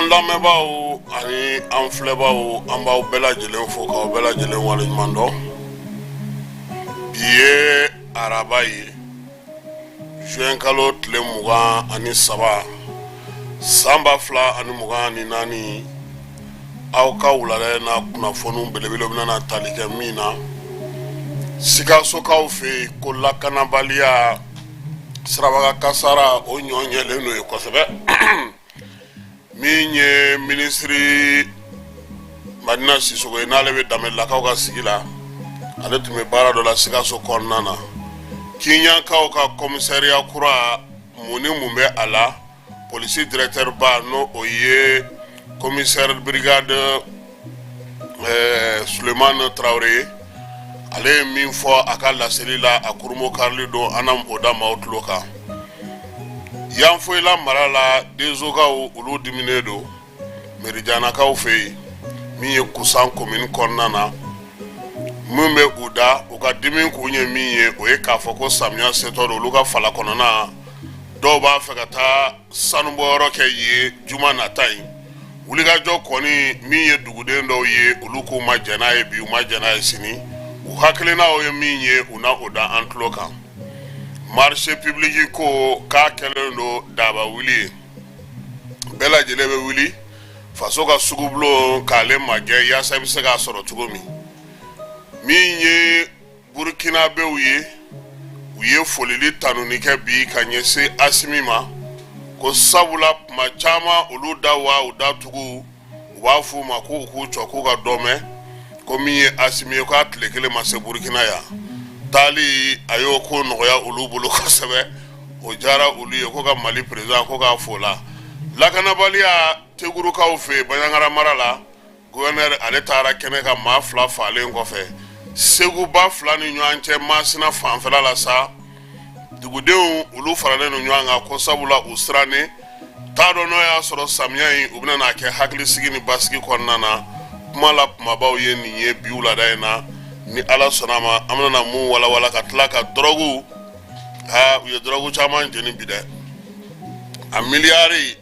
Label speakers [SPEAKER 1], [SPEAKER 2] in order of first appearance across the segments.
[SPEAKER 1] An lamɛnbaaw ani an filɛbaaw, an b'aw bɛɛ lajɛlen fo k'aw bɛɛ lajɛlen waleɲuman dɔn. Bi ye araba ye, juin kalo tile 23, san 2024. Aw ka wulada in na kunnafoniw belebele bɛna na tali kɛ min na, Sikasokaw fɛ yen, ko lakanabaliya, sirabakan kasara, o ɲɔ ɲɛlen don yen kosɛbɛ. Min ye minisiri Madina Sisoko ye, n'ale bɛ Danbɛlɛlakaw ka sigi la, ale tun bɛ baara dɔ la Sikaso kɔnɔna na. Kiɲakaw ka commissariat kura, mun ni mun bɛ a la? Polisi directeur ba, n'o o ye commissaire brigade Sulemani Tarawele ye, ale ye min fɔ a ka laseli la a kurunbonkarili don, an na o da maaw tulo kan. Yanfoyila mara la, Denzokaw, olu diminen don Merijanakaw fɛ yen, min ye Kusan commune kɔnɔna na. Min bɛ u da, u ka dimi kun ye min ye, o ye k'a fɔ ko samiya setɔ don, olu ka fala kɔnɔna dɔw b'a fɛ ka taa sanubɔyɔrɔ kɛ yen juma nata in. Wulikajɔ kɔni, min ye duguden dɔw ye, olu k'u ma jɛn n'a ye bi, u ma jɛn n'a ye sini. U hakilinaw ye min ye, u na o da an tulo kan. Marché public ko k'a kɛlen don daba wuli ye, bɛɛ lajɛlen bɛ wuli faso ka sugubulon k'ale magɛn yaasa i bɛ se k'a sɔrɔ cogo min. Min ye Burukinabew ye, u ye folili tanuni kɛ bi ka ɲɛsin Asimi ma, ko sabula kuma caman olu da wa u da tugu, u b'a f'u ma k'u k'u cɔ k'u ka dɔ mɛn, ko min ye Asimi ye, k'a tile kelen ma se Burukina yan taali, a y'o ko nɔgɔya olu bolo kosɛbɛ, o diyara olu ye, ko ka Mali président ko k'a fo la. Lakanabaliya Tegurukaw fɛ yen, Banjagara mara la, gouverneur ale taara kɛnɛ kan maa 2 faalen kɔfɛ Seguba fila ni ɲɔgɔn cɛ Masina fanfɛla la sa. Dugudenw, olu faralen don ɲɔgɔn kan, ko sabula u sirannen t'a dɔn n'o y'a sɔrɔ samiya in u bɛna n'a kɛ hakilisigi ni basigi kɔnɔna na. Kuma la kumabaw ye nin ye bi wulada in na. Ni Ala sɔnna a ma, an bɛna mun walawala ka tila ka dɔrɔgu. Aa, u ye dɔrɔgu caman jeni bi dɛ, a miliyari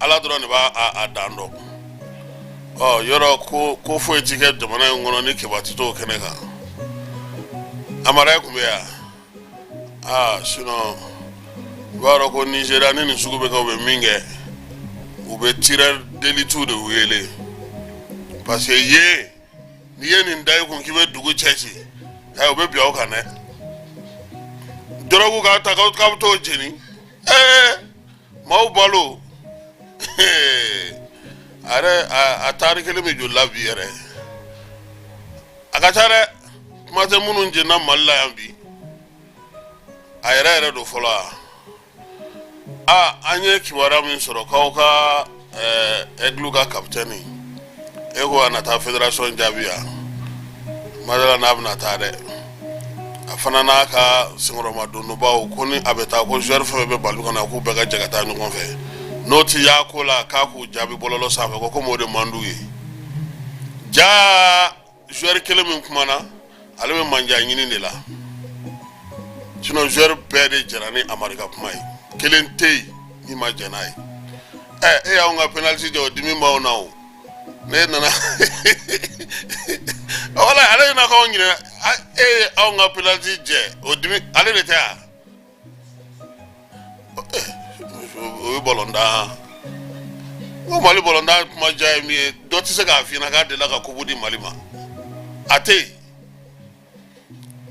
[SPEAKER 1] Ala dɔrɔn de b'a a dan dɔn. Ɔ yɔrɔ ko foyi ti kɛ jamana in kɔnɔ ni Keba ti t'o kɛnɛ kan. Amara tun bɛ yan. Aa, sinon i b'a dɔn ko Nizeriya ni nin sugu bɛ kɛ, u bɛ min kɛ, u bɛ tireur d'élite de wele, parce que yen, n'i ye nin da i kun k'i bɛ dugu cɛ ci, u bɛ bin aw kan dɛ. Dɔrɔgu k'a ta k'aw bɛ t'o jeni, ɛɛ maaw balo a yɛrɛ, a taari kelen bɛ joli la bi yɛrɛ? A ka ca dɛ, kuma tɛ minnu jenina Mali la yan bi. A yɛrɛ yɛrɛ don fɔlɔ. A an ye kibaruya min sɔrɔ k'aw ka Aigle ka capitaine, e ko a na taa fédération jaabi yan madala, n'a bɛna taa dɛ, a fana n'a ka senkɔrɔmadonbaw, ko ni a bɛ taa, ko joueur fɛn fɛn bɛ ballon kɔnɔ, k'u bɛɛ ka jɛ ka taa ɲɔgɔn fɛ. N'o ti y'a ko la, k'a k'u jaabi bɔlɔlɔ sanfɛ, ko komi o de man d'u ye. Ja joueur kelen min kumana, ale bɛ manja ɲini de la, sinon joueur bɛɛ de jɛra ni Amari ka kuma ye, kelen tɛ yen min ma jɛn n'a ye. Ɛ, e y'anw ka penalty jɛ, o dimi b'anw na. O ne nana wala ale ɲɛna k'anw ɲinɛ. E ye anw ka penalty jɛ, o dimi ale de tɛ yan. O ye bɔlɔntan ko Mali bɔlɔntan kuma diya ye min ye, dɔ tɛ se k'a f'i ɲɛna k'a delila ka coupe di Mali ma, a tɛ yen.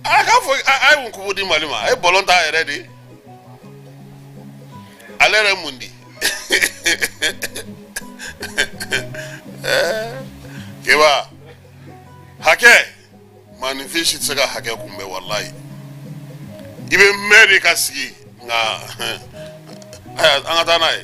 [SPEAKER 1] A k'a fɔ a ye mun coupe di Mali ma? A ye bɔlɔn ta yɛrɛ de, ale yɛrɛ mun di? Keba hakɛ, maaninfin si tɛ se ka hakɛ kunbɛn, walayi. I bɛ mɛn de ka sigi, nka ayiwa, an ka taa n'a ye.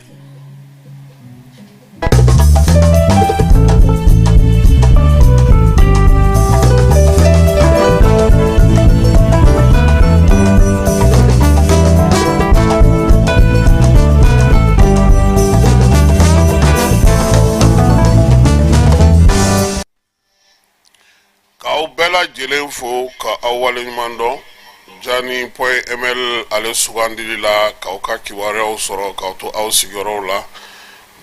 [SPEAKER 1] K'aw bɛɛ lajɛlen fo ka aw waleɲuman dɔn Jani point ml ale sugandili la k'aw ka kibaruyaw sɔrɔ k'aw to aw sigiyɔrɔw la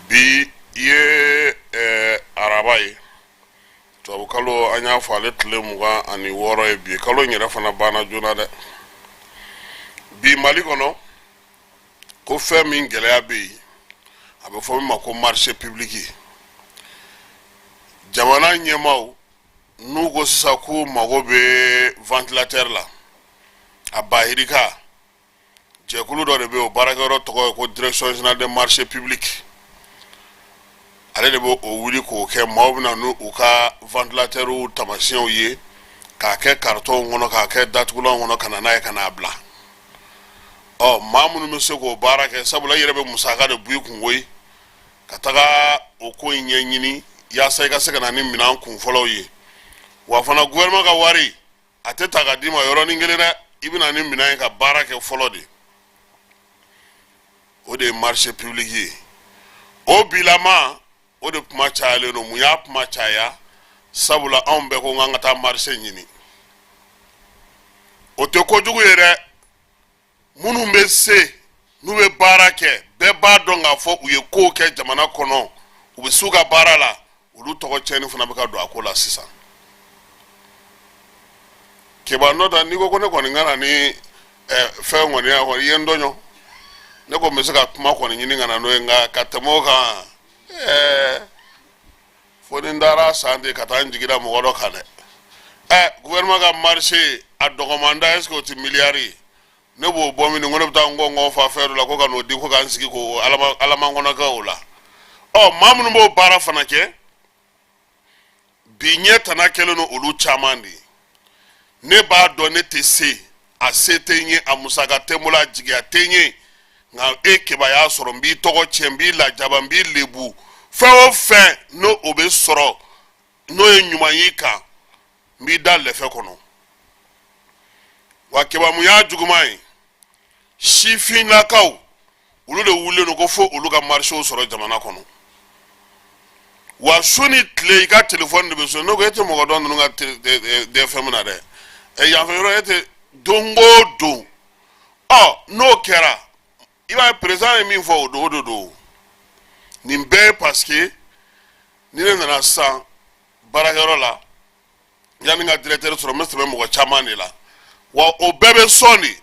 [SPEAKER 1] bi. ye araba ye, tubabukalo an y'a fɔ ale tile 26 ye bi. Kalo in yɛrɛ fana banna joona dɛ. Bi Mali kɔnɔ, ko fɛn min gɛlɛya bɛ yen, a bɛ fɔ min ma ko marché public. Jamana ɲɛmaaw n'u ko sisan k'u mago bɛ ventilateur la, a bahirika jɛkulu dɔ de bɛ yen, o baarakɛyɔrɔ tɔgɔ ye ko Direction générale des marchés publics. Ale de bɛ o wuli k'o kɛ. Maaw bɛ na n'u ka ventilateurw taamasiyɛnw ye k'a kɛ karitɔnw kɔnɔ, k'a kɛ datugulanw kɔnɔ, ka na n'a ye ka n'a bila. Ɔ, maa minnu bɛ se k'o baara kɛ, sabula i yɛrɛ bɛ musaka de bɔ i kun koyi ka taga o ko in ɲɛɲini yaasa i ka se ka na ni minɛn kunfɔlɔw ye. Wa fana, gouvernement ka wari a tɛ ta ka d'i ma yɔrɔnin kelen dɛ, i bɛ na ni minɛn ye ka baara kɛ fɔlɔ de. O de ye marché public ye. O bilama, o de kuma cayalen don. Mun y'a kuma caya? Sabula anw bɛɛ ko k'an ka taa marché ɲini. O tɛ kojugu ye dɛ. Minnu bɛ se, n'u bɛ baara kɛ, bɛɛ b'a dɔn k'a fɔ u ye kow kɛ jamana kɔnɔ, u bɛ s'u ka baara la, olu tɔgɔ tiɲɛni fana bɛ ka don a ko la sisan. Keba nɔ ta, n'i ko ko ne kɔni ka na ni fɛn kɔni y'a kɔni, i ye n tɔɲɔ. Ne ko n bɛ se ka kuma kɔni ɲini ka na n'o ye, nka ka tɛmɛ o kan, fo ni n taara san ten ka taa n jigi da mɔgɔ dɔ kan dɛ. Gouvernement ka marché a dɔgɔman da, est ce que o tɛ miliyari ye? Ne b'o bɔ min, ko ne bɛ taa n kɔngɔ fa fɛn dɔ la ko ka n'o di, ko ka n sigi k'o alaman kɔnɔ kɛ o la. Ɔ, maa minnu b'o baara fana kɛ bi, ɲɛ tana kɛlen don olu caman de ye. Ne b'a dɔn ne tɛ se, a se tɛ n ye, a musaka tɛ n bolo, a jigiya tɛ n ye, nka e Keba y'a sɔrɔ, n b'i tɔgɔ tiɲɛ, n b'i lajaba, n b'i lebu. Fɛn o fɛn n'o o bɛ sɔrɔ, n'o ye ɲuman y'i kan, n b'i da lɛfɛ kɔnɔ. Wa Keba, mun y'a juguman ye? Sifinnakaw, olu de wulilen don ko fo olu ka marchéw sɔrɔ jamana kɔnɔ. Wa su ni tile, i ka telefɔni de bɛ so. Ne ko e tɛ mɔgɔ dɔn ninnu ka DFM na dɛ. Ɛ, yanfɛ yɔrɔ, e tɛ don o don. Ɔ, n'o kɛra, i b'a ye, président ye min fɔ, o don, o de don. Nin bɛɛ ye parce que ni ne nana sisan baarakɛyɔrɔ la, yanni n ka directeur sɔrɔ, n bɛ tɛmɛ mɔgɔ caman de la. Wa o bɛɛ bɛ sɔn de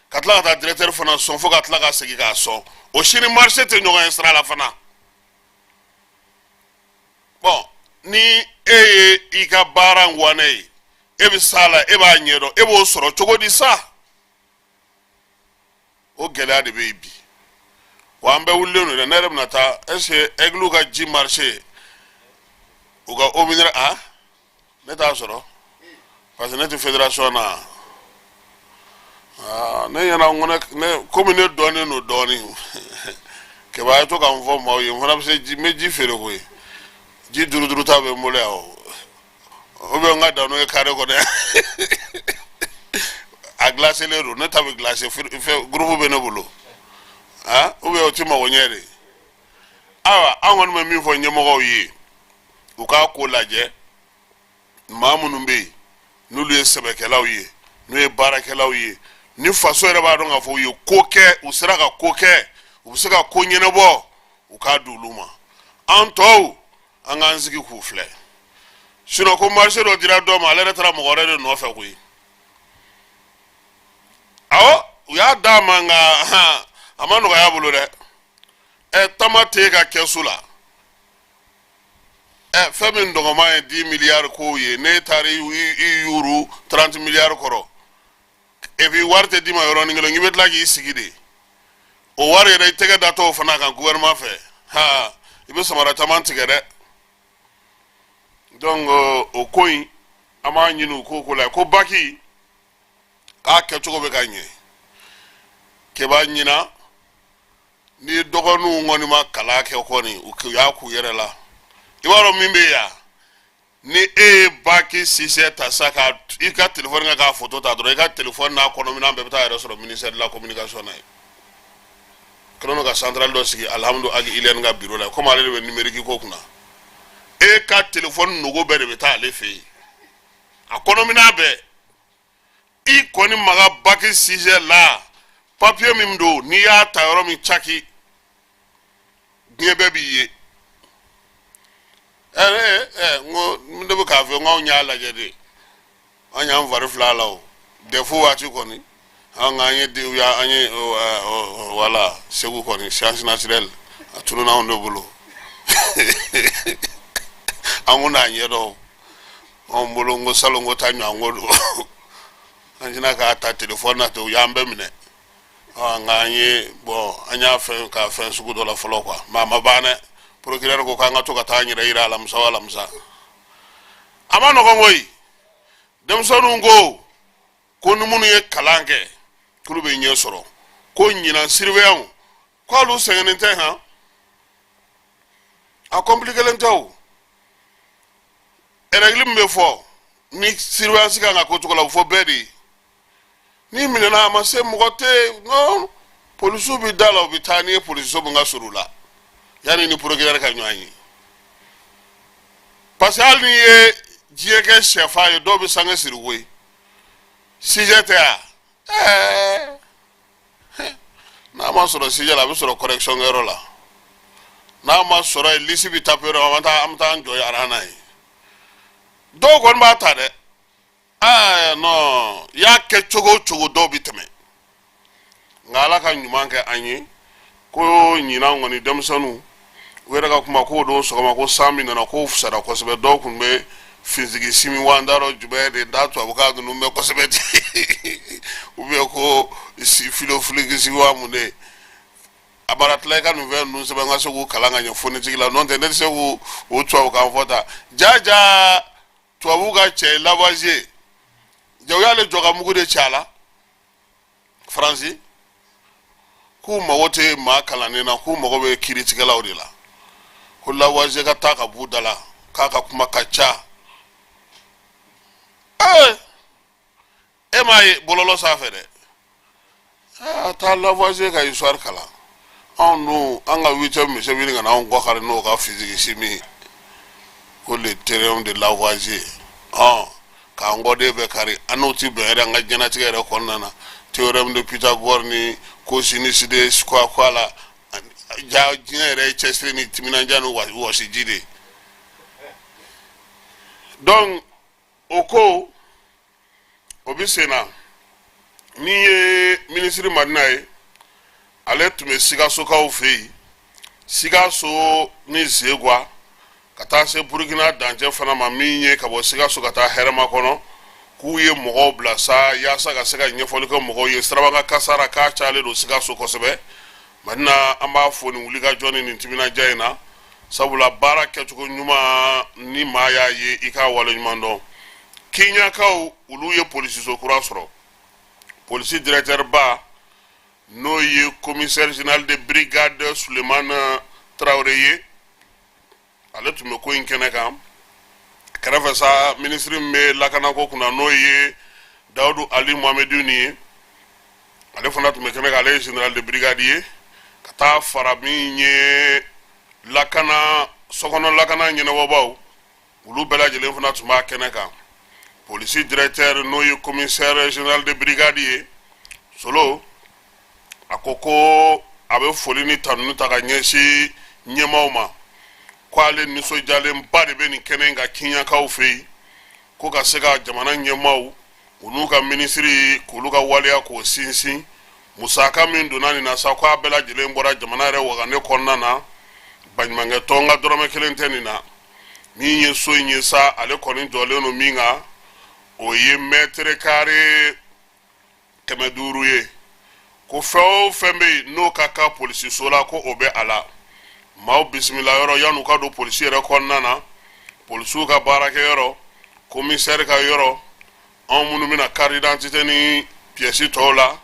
[SPEAKER 1] ka tila ka taa directeur fana sɔn, fo ka tila ka segin k'a sɔn. O si ni marché tɛ ɲɔgɔn ye sira la fana. Bon, ni e ye i ka baara ŋwanɛ ye, e bɛ s'a la, e b'a ɲɛdɔn, e b'o sɔrɔ cogo di sa? O gɛlɛya de bɛ yen bi. Wa an bɛɛ wulilen don dɛ. Ne yɛrɛ bɛna taa, est ce que Aigle ka ji marché, u ka eau minérale, a ne t'a sɔrɔ parce que ne tɛ fédération na. Aa, ne ɲɛna ko ne komi ne dɔnnen don dɔɔnin. Keba, a ye to ka n fɔ maaw ye, n fana bɛ se ji, n bɛ ji feere koyi. Ji duuru duuru ta bɛ n bolo yan o, ou bien n ka dan n'o ye carré kɔnɔ yan, a glacélen don. Ne ta bɛ glacé, fɛn groupe bɛ ne bolo. Ah, ou bien o ti mago ɲɛ de. Ayiwa, an kɔni bɛ min fɔ ɲɛmɔgɔw ye, u k'a ko lajɛ. Maa minnu bɛ yen, n'olu ye sɛbɛkɛlaw ye, n'u ye baarakɛlaw ye, ni faso yɛrɛ b'a dɔn k'a fɔ u ye ko kɛ, u sera ka ko kɛ, u bɛ se ka ko ɲɛnabɔ, u k'a di olu ma. An tɔw, an k'an sigi k'u filɛ. Sinon, ko marché dɔ dira dɔ ma, ale yɛrɛ taara mɔgɔ wɛrɛ de nɔfɛ koyi. Awɔ, u y'a d'a ma, nka a ma nɔgɔya a bolo dɛ. Ɛ, tama t'e ka kɛsu la. Ɛ, fɛn min dɔgɔman ye 10 miliyari kow ye, n'e taara i yuuru 30 miliyari kɔrɔ, et puis wari tɛ d'i ma yɔrɔnin kelen, k'i bɛ tila k'i sigi de o wari yɛrɛ, i tɛgɛ datɔ o fana kan gouvernement fɛ, ha, i bɛ samara caman tigɛ dɛ. Donc o ko in, an b'a ɲini u k'o ko la ko bac k'a kɛcogo bɛ ka ɲɛ. Keba, ɲina ni dɔgɔninw kɔni ma kalan kɛ kɔni, u y'a k'u yɛrɛ la. I b'a dɔn min bɛ yan, ni e ye bac sisɛ ta sa, ka i ka telefɔni kɛ k'a foto ta dɔrɔn, i ka telefɔni n'a kɔnɔminɛn bɛɛ bɛ taa yɛrɛ sɔrɔ ministère de la Communication na yen. Kɛlen don ka centrale dɔ sigi Alihamudu Agi Iliyɛni ka bureau la, komi ale de bɛ numérique ko kunna. E ka telefɔni nogo bɛɛ de bɛ taa ale fɛ yen, a kɔnɔminɛn bɛɛ. I kɔni maga bac sisɛ la, papier min don, n'i y'a ta yɔrɔ min, caki, diɲɛ bɛɛ b'i ye. Ɛ ɛ, n ko ne bɛ k'a fɔ n k'anw y'a lajɛ de, an y'an fari fila la o DEF waati kɔni, an ka an ye de an ye wala Segu kɔni, science naturelle a tununna anw de bolo. An ko n'a ɲɛdɔn anw bolo, n ko salon ko ta ɲɔgɔn ko don, an sinna k'a ta telefɔni na ten, u y'an bɛɛ minɛ. Nka an ye bɔn, an y'a fɛn k'a fɛn sugu dɔ la fɔlɔ quoi, mais a ma ban dɛ. Procureur ko k'an ka to ka taa an yɛrɛ yira alamisa o alamisa. A ma nɔgɔn koyi. Denmisɛnninw ko ni minnu ye kalan kɛ k'olu bɛ ɲɛ sɔrɔ, ko ɲinan surveillant k'olu sɛgɛnnen tɛ han, a compliquélen tɛ o. Règle min bɛ fɔ ni surveillance kan ka k'o cogo la, o bɛ fɔ bɛɛ de ye. N'i minɛna, a ma se mɔgɔ tɛ non, polisiw bɛ da la, u bɛ taa n'i ye polisiso min ka surun la, yanni ni procureur ka ɲɔgɔn ye, parce que hali n'i ye diɲɛ kɛ sɛfan ye, dɔw bɛ sange siri koyi. Sujet tɛ yan. Ɛɛ, n'a ma sɔrɔ sujet la, a bɛ sɔrɔ correction kɛyɔrɔ la. N'a ma sɔrɔ yen, liste bɛ taper yɔrɔ, an bɛ taa an jɔ aran na yen. Dɔw kɔni b'a ta dɛ. Aa non, i y'a kɛ cogo o cogo, dɔw bɛ tɛmɛ. Nka Ala ka ɲuman kɛ an ye ko ɲinan kɔni, denmisɛnninw u yɛrɛ ka kuma k'o don sɔgɔma ko san min nana k'o fisara kosɛbɛ. Dɔw tun bɛ physique chimie wa, n t'a dɔn jumɛn de da tubabukan ninnu bɛ kosɛbɛ ten, ou bien ko philo physique wa mun de. A bara tila i ka nin fɛn ninnu sɛbɛn, n ka se k'u kalan ka ɲɛ phonétique la, n'o tɛ ne tɛ se k'u o tubabukan fɔ ta. Ja ja, tubabu ka cɛ Lavoisier ja, u y'ale jɔ ka mugu de ci a la Faransi, k'u mago tɛ maa kalannen na, k'u mago bɛ kiiritigɛlaw de la, ko Lavoisier ka taa ka b'u da la, k'a ka kuma ka ca. Ee, e m'a ye bɔlɔlɔ sanfɛ dɛ. A taa Lavoisier ka histoire kalan. Anw dun, an ka huitième monsieur bɛ ɲini ka na anw kɔ kari n'o ka physique chimie, ko le théorème de Lavoisier, ɔn k'an kɔden bɛɛ kari. An n'o ti bɛn yɛrɛ an ka diɲɛlatigɛ yɛrɛ kɔnɔna na. Théorème de Pythagore ni cosinus de quoi quoi la, ja diɲɛ yɛrɛ ye cɛsiri ni timinandiya ni wɔsiji de ye. Donc o ko o bɛ sen na. Min ye minisiri Madina ye, ale tun bɛ Sikasokaw fɛ yen, Sikaso ni Zegwa ka taa se Burukina dancɛ fana ma, min ye ka bɔ Sikaso ka taa Hɛrɛma kɔnɔ, k'u ye mɔgɔw bila sa yaasa ka se ka ɲɛfɔli kɛ mɔgɔw ye sirabakan kasara k'a cayalen don Sikaso kosɛbɛ. Madina, an b'a fo nin wulikajɔ ni nin timinandiya in na, sabula baara kɛcogo ɲuman ni maa y'a ye, i k'a waleɲuman dɔn. Kiɲakaw, olu ye polisiso kura sɔrɔ. Polisi directeur ba, n'o ye commissaire général de brigade Sulemana Tarawele ye, ale tun bɛ ko in kɛnɛ kan. Kɛrɛfɛ sa, minisiri min bɛ lakanako kunna, n'o ye Dawudu Ali Mohamedini ye, ale fana tun bɛ kɛnɛ kan, ale ye général de brigade ye, ka taa fara min ye lakana sokɔnɔ lakana ɲɛnabɔbaw, olu bɛɛ lajɛlen fana tun b'a kɛnɛ kan. Polisi directeur, n'o ye commissaire général de brigade ye Solo, a ko ko a bɛ foli ni tanuni ta ka ɲɛsin ɲɛmaaw ma, ko ale nisɔndiyalenba de bɛ nin kɛnɛ in kan Kiɲakaw fɛ yen, ko ka se ka jamana ɲɛmaaw, u n'u ka minisiri, k'olu ka waleya k'o sinsin. Musaka min donna nin na sa, k'a bɛɛ lajɛlen bɔra jamana yɛrɛ wagane kɔnɔna na, baɲumankɛ tɔn ka dɔrɔmɛ kelen tɛ nin na. Min ye so in ye sa, ale kɔni jɔlen don min kan, o ye mètre carré 500 ye, ko fɛn o fɛn bɛ yen n'o ka kan polisiso la, ko o bɛ a la. Maaw bisimila yɔrɔ yan'u ka don polisi yɛrɛ kɔnɔna na, polisiw ka baarakɛyɔrɔ, komisɛri ka yɔrɔ, anw minnu bɛna carte d'identité ni pièce tɔw la,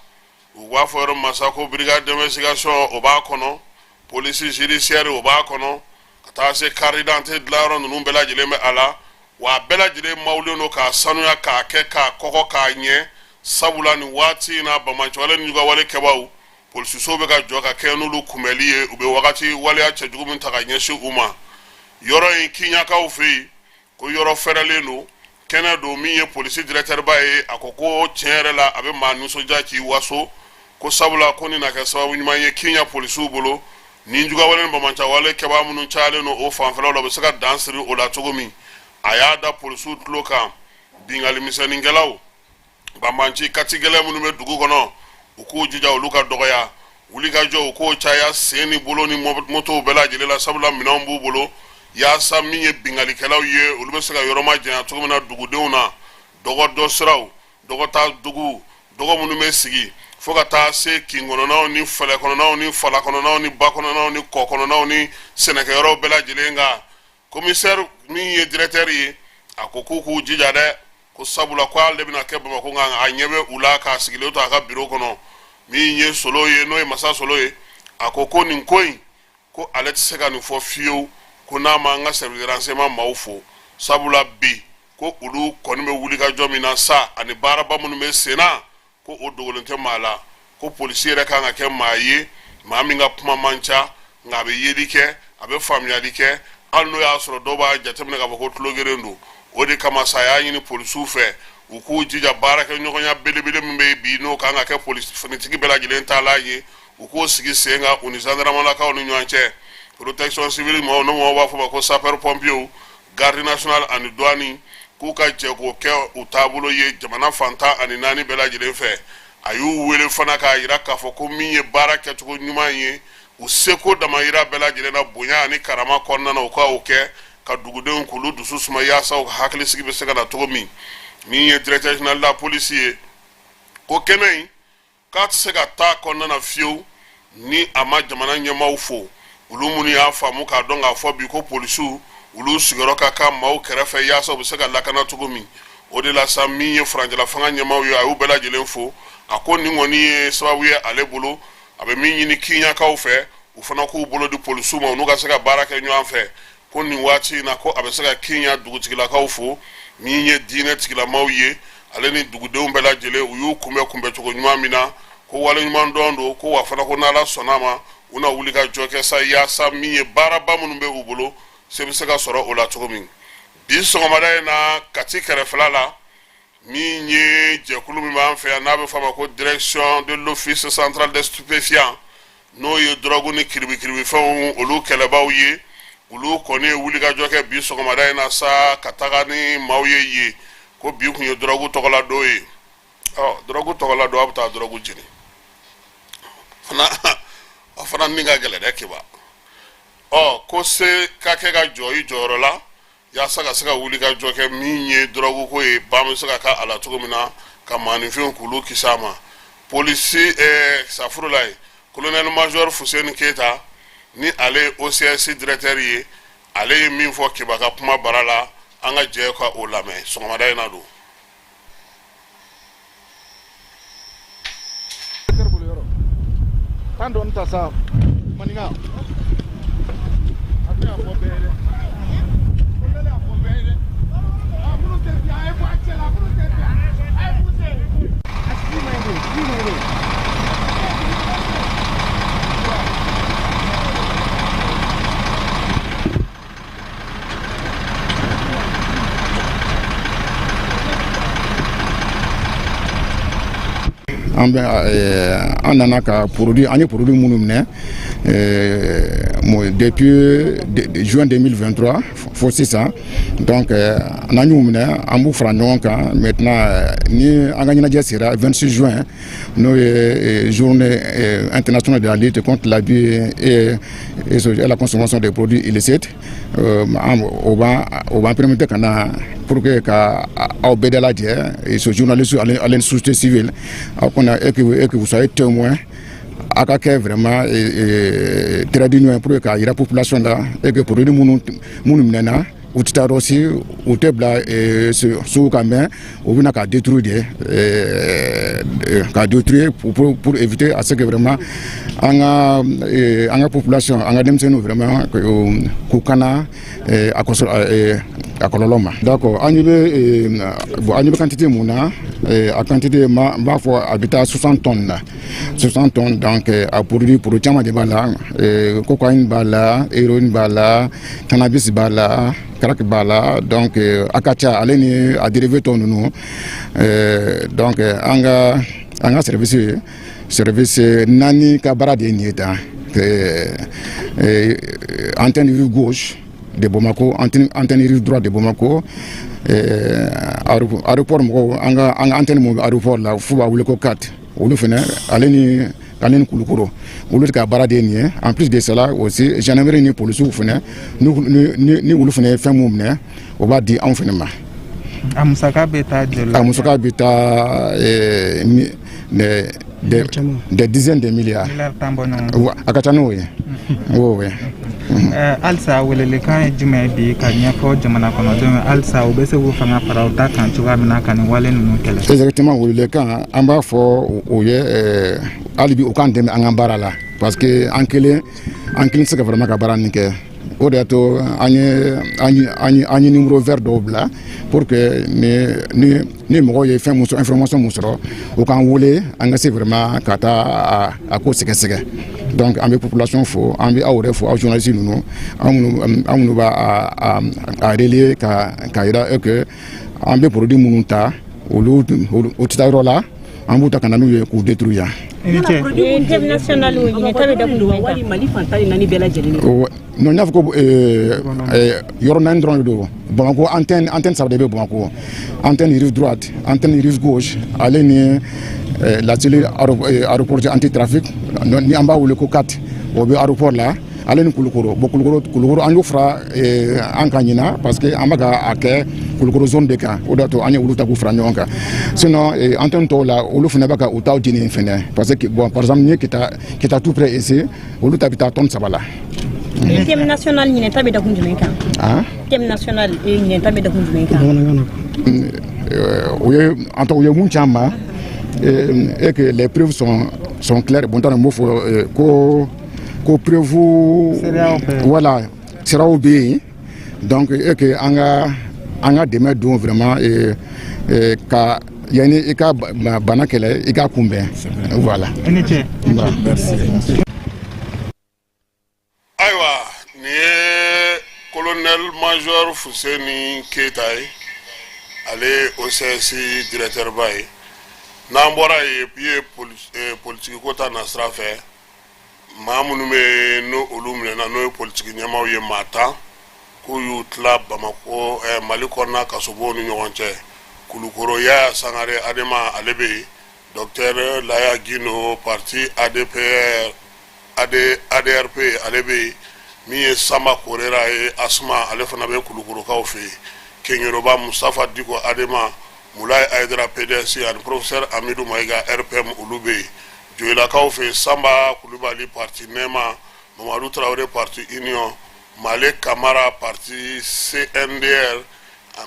[SPEAKER 1] u b'a fɔ yɔrɔ min sa ko brigade d'investigation, o b'a kɔnɔ, police judiciaire, o b'a kɔnɔ, ka taa se carte d'identité dilanyɔrɔ ninnu bɛɛ lajɛlen bɛ a la. Wa a bɛɛ lajɛlen mawulen don k'a sanuya, k'a kɛ k'a kɔgɔ k'a ɲɛ, sabula nin waati in na, banbaanciwale ni jugawale kɛbaaw, polisisow bɛ ka jɔ ka kɛ n'olu kunbɛli ye. U bɛ wagati waleya cɛjugu min ta ka ɲɛsin u ma, yɔrɔ in Kiɲakaw fɛ yen, ko yɔrɔ fɛrɛlen don, kɛnɛ don. Min ye polisi directeur ba ye, a ko ko tiɲɛ yɛrɛ la, a bɛ maa nisɔndiya k'i waso, ko sabula ko nin na kɛ sababu ɲuman ye Kiɲa polisiw bolo. Nijuguyawale ni banbaanciwale kɛbaa minnu cayalen don o fanfɛlaw la, u bɛ se ka dan siri o la cogo min. A y'a da polisiw tulo kan, binkanni misɛnninkɛlaw, banbaanci katigɛlɛn minnu bɛ dugu kɔnɔ, u k'u jija olu ka dɔgɔya, wulikajɔ u k'o caya sen ni bolo ni motow bɛɛ lajɛlen la, sabula minɛnw b'u bolo, yaasa min ye binkannikɛlaw ye, olu bɛ se ka yɔrɔ majanya cogo min na dugudenw na. Dɔgɔdɔ siraw, dɔgɔta dugu, dɔgɔ minnu bɛ sigi fo ka taa se kin kɔnɔnaw ni fɛlɛ kɔnɔnaw ni fala kɔnɔnaw ni ba kɔnɔnaw ni kɔ kɔnɔnaw ni sɛnɛkɛyɔrɔw bɛɛ lajɛlen kan. Komisɛri min ye directeur ye, a ko k'u k'u jija dɛ, ko sabula ko ale bɛna kɛ Bamakɔ kan, a ɲɛ bɛ u la k'a sigilen to a ka biro kɔnɔ. Min ye Solo ye, n'o ye Masa Solo ye, a ko ko nin ko in, ko ale tɛ se ka nin fɔ fiyewu ko n'a ma an ka service de renseignement maaw fo, sabula bi ko olu kɔni bɛ wulikajɔ min na sa ani baaraba minnu bɛ sen na, ko o dogolen tɛ maa la. Ko polisi yɛrɛ kan ka kɛ maa ye, maa min ka kuma man ca, nka a bɛ yeli kɛ, a bɛ faamuyali kɛ, hali n'o y'a sɔrɔ dɔw b'a jateminɛ k'a fɔ ko tulogeren don. O de kama sa, a y'a ɲini polisiw fɛ u k'u jija baarakɛɲɔgɔnya belebele min bɛ bi, n'o kan ka kɛ polisi finitigi bɛɛ lajɛlen taalan ye, u k'o sigi sen kan u ni zandaramɛlakaw ni ɲɔgɔn cɛ, protection civile maaw, n'o mɔgɔw b'a fɔ ma ko sapeur pompiers, garde nationale ani douane, k'u ka jɛ k'o kɛ u taabolo ye jamana fan 14 bɛɛ lajɛlen fɛ. A y'u wele fana k'a jira k'a fɔ ko min ye baara kɛcogo ɲuman ye, u seko damayira bɛɛ lajɛlen na bonya ani karama kɔnɔna na, u ka o kɛ ka dugudenw k'olu dusu suma yaasa u ka hakilisigi bɛ se ka na cogo min. Min ye directeur général de la police ye, ko kɛnɛ in k'a tɛ se ka taa kɔnɔna na fiyewu ni a ma jamana ɲɛmaaw fo, olu minnu y'a faamu k'a dɔn k'a fɔ bi ko polisiw, olu sigiyɔrɔ ka kan maaw kɛrɛfɛ yaasa u bɛ se ka lakana cogo min. O de la sa, min ye furancɛla fanga ɲɛmaaw ye, a y'u bɛɛ lajɛlen fo. A ko nin kɔni ye sababu ye ale bolo, a bɛ min ɲini Kiɲakaw fɛ, u fana k'u bolo di polisiw ma, u n'u ka se ka baara kɛ ɲɔgɔn fɛ. Ko nin waati in na, ko a bɛ se ka Kiɲa dugutigilakaw fo, min ye diinɛ tigilamaw ye, ale ni dugudenw bɛɛ lajɛlen, u y'u kunbɛn kunbɛncogo ɲuman min na, ko waleɲuman dɔn don. Ko wa fana, ko n'Ala sɔnna a ma, u na wuli ka jɔ kɛ sa yaasa min ye baaraba minnu bɛ u bolo, se bɛ se ka sɔrɔ o la cogo min. Bi sɔgɔmada in na, Kati kɛrɛfɛla la, min ye jɛkulu min b'an fɛ yan n'a bɛ f'a ma ko direction de l'office central des stupéfiants, n'o ye dɔrɔgu ni kiribikiribifɛnw olu kɛlɛbaw ye, olu kɔni ye wulikajɔ kɛ bi sɔgɔmada in na sa ka taga ni maaw ye yen. Ko bi kun ye dɔrɔgu tɔgɔla don ye. Ɔ, dɔrɔgu tɔgɔla don, a bɛ taa dɔrɔgu jeni fana, a fana ni ka gɛlɛn dɛ, Kiba. Ɔ, ko se ka kɛ ka jɔ i jɔyɔrɔ la yaasa ka se ka wuli ka jɔ kɛ min ye dɔrɔgu ko ye, ban bɛ se ka k'a la cogo min na ka maaninfinw k'olu kisi a ma. Polisi safurula ye, colonel major Fuseni Keyita, ni ale ye OCS directeur ye, ale ye min fɔ Kiba ka kuma bara la, an ka jɛ ka o lamɛn sɔgɔmada in na don.
[SPEAKER 2] Tan dɔɔni ta sa maninka a tɛna fɔ bɛɛ ye dɛ. Fɔ bɛɛ ye dɛ. Minnu tɛ bi a ye bɔ a cɛ la, minnu tɛ bi a ye poussé. A sigi ma ɲi de, sigi ma ɲi de.
[SPEAKER 3] An bɛ an nana ka produit, an ye produit minnu minɛ depuis juin 2023 fo sisan, donc n'an y'u minɛ, an b'u fara ɲɔgɔn kan. Maintenant, ni an ka ɲɛnajɛ sera 26 juin, n'o ye journée internationale de la lutte contre l'abus et la consommation des produits illicites, o b'an permettre ka na pour que ka aw bɛɛ dalajɛ, ce journaliste ale ni société civile, aw kana et que vous soyez témoin, a ka kɛ vraiment trait d'union pour que k'a yira population la et que produit minnu minɛna, u tɛ taa yɔrɔ si, u tɛ bila sugu kan, mais u bɛna ka détruire de, ka détruire pour éviter à ce que vraiment an ka population, an ka denmisɛnninw vraiment k'u kana a a kɔlɔlɔ ma. D'accord, an ɲɛ bɛ, bon, an ɲɛ bɛ quantité mun na, a quantité ma n b'a fɔ a bɛ taa 60 tonnes na, 60 tonnes. Donc a produit caman de b'a la: cocaïne b'a la, héroïne b'a la, cannabis b'a la, crack b'a la. Donc a ka ca, ale ni a dérivé tɔ ninnu. Donc an ka service naani ka baara de ye nin ye tan. antenne rive gauche de Bamako, antenne rive droite de Bamako, aéroport mɔgɔw, an ka antenne mun bɛ aéroport la, f'u b'a wele ko 4, olu fɛnɛ, ale ni Kulukoro, olu de ka baara de ye nin ye. En plus de cela aussi, gendarmerie ni policiw fɛnɛ, ni olu fɛnɛ ye fɛn mun minɛ, o b'a di anw fɛnɛ ma.
[SPEAKER 2] A musaka bɛ taa joli la?
[SPEAKER 3] A musaka bɛ taa des dizaines de milliards.
[SPEAKER 2] Miliyari 10 bɔ ɲɔgɔn.
[SPEAKER 3] A ka ca n'o ye, oui.
[SPEAKER 2] Halisa, welelikan ye jumɛn ye bi ka ɲɛfɔ jamana kɔnɔdenw ye, halisa u bɛ se k'u fanga fara u ta kan cogoya min na ka nin wale ninnu kɛlɛ?
[SPEAKER 3] Exactement, welelikan an b'a fɔ o ye, hali bi u k'an dɛmɛ an ka baara la, parce que an kelen tɛ se ka vraiment ka baara nin kɛ. O de y'a to an ye numéro vert dɔw bila pour que ni mɔgɔw ye fɛn mun sɔrɔ, information mun sɔrɔ, u k'an wele, an ka se vraiment ka taa a ko sɛgɛsɛgɛ. Donc an bɛ population fo, an bɛ aw yɛrɛ fo, aw journaliste ninnu, an minnu b'a a relayer ka yira que an bɛ produit minnu ta, olu u tɛ taa yɔrɔ la, an b'u ta ka na n'u ye k'u détruire yan.
[SPEAKER 2] I ni ce.
[SPEAKER 4] Thème national o ɲinɛ bɛ dakun jumɛn kan?
[SPEAKER 5] Mali fan 14 bɛɛ lajɛlen.
[SPEAKER 3] Non, n y'a fɔ ko yɔrɔ naani dɔrɔn de don. Bamakɔ, antenne saba de bɛ Bamakɔ: antenne rive droite, antenne rive gauche, ale ni la cellule aéroportuaire anti-trafic ni an b'a wele ko 4, o bɛ aéroport la, ale ni Kulukoro. Bon, Kulukoro, an y'o fara an kan ɲina, parce que an bɛ ka a kɛ Kulukoro zone de kan. O de y'a to an ye olu ta k'u fara ɲɔgɔn kan. Sinon antenne tɔw la, olu fana bɛ ka u taw jeni fɛnɛ, parce que bon, par exemple, n'i ye Kita tout près ici, olu ta bɛ taa tonne 3 la.
[SPEAKER 4] Thème national ɲinɛ ta bɛ dakun jumɛn kan?
[SPEAKER 3] Ah?
[SPEAKER 4] Thème national ɲinɛ ta bɛ dakun jumɛn kan?
[SPEAKER 3] O ye, en tout cas, u ye mun ci an ma et que les preuves sont claires. Bon, n t'a dɔn n b'o fɔ ko preuve, voilà, siraw bɛ yen. Donc et que an ka dɛmɛ don vraiment ka yanni i ka bana kɛlɛ, i k'a kunbɛn, voilà.
[SPEAKER 2] I ni ce.
[SPEAKER 3] Merci.
[SPEAKER 1] Ayiwa, nin ye colonel major Fuseni Keyita ye, ale ye OCS directeur ba ye. N'an bɔra yen, i ye politiki ko ta nasira fɛ, maa minnu bɛ yen n'o olu minɛna, n'o ye politiki ɲɛmaaw ye, maa 10, k'u y'u tila Bamakɔ, Mali kɔnɔna kasobonw ni ɲɔgɔn cɛ. Kulukoro, Yaya Sangare Adema, ale bɛ yen, docteur Laya Guindo, parti ADPR AD, ADRP, ale bɛ yen, min ye Samba Korera ye, Asuma, ale fana bɛ Kulukorokaw fɛ yen, Keɲeroba Mustafa Diko Adema, Mulayi Ayidara PDS, ani professeur Amidu Mayiga RPM, olu bɛ yen. Joyilakaw fɛ yen, Sanba Kulubali, parti Nɛma, Mamadu Tarawele, parti Union, Male Kamara, parti CNDR,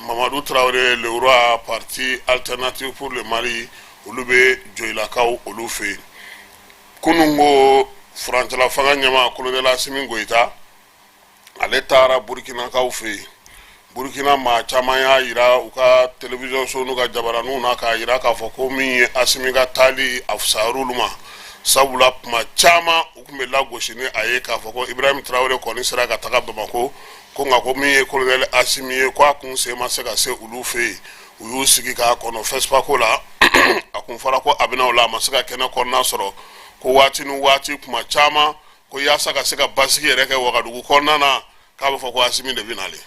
[SPEAKER 1] Mamadu Tarawele le roi, parti Alternative pour le Mali, olu bɛ Joyilakaw olu fɛ yen. Kunun ko furancɛla fanga ɲɛmaa colonel Asimi Goyita, ale taara Burukinakaw fɛ yen. Burukina maa caman y'a yira u ka télévision so n'u ka jabaraninw na k'a yira k'a fɔ ko min ye Asimi ka taali, a fisayar'olu ma, sabula kuma caman u tun bɛ lagosi ni a ye k'a fɔ ko Ibrahim Tarawele kɔni sera ka taga Bamako ko, nka ko min ye colonel Asimi ye, ko a kun sen ma se ka se olu fɛ yen. U y'u sigi k'a kɔnɔ FESPACO la, a kun fɔra ko a bɛna o la, a ma se ka kɛnɛ kɔnɔna sɔrɔ, ko waati ni waati, kuma caman, ko yaasa ka se ka basigi yɛrɛ kɛ Wagadugu kɔnɔna na, k'a bɛ fɔ ko Asimi de bɛ nalen.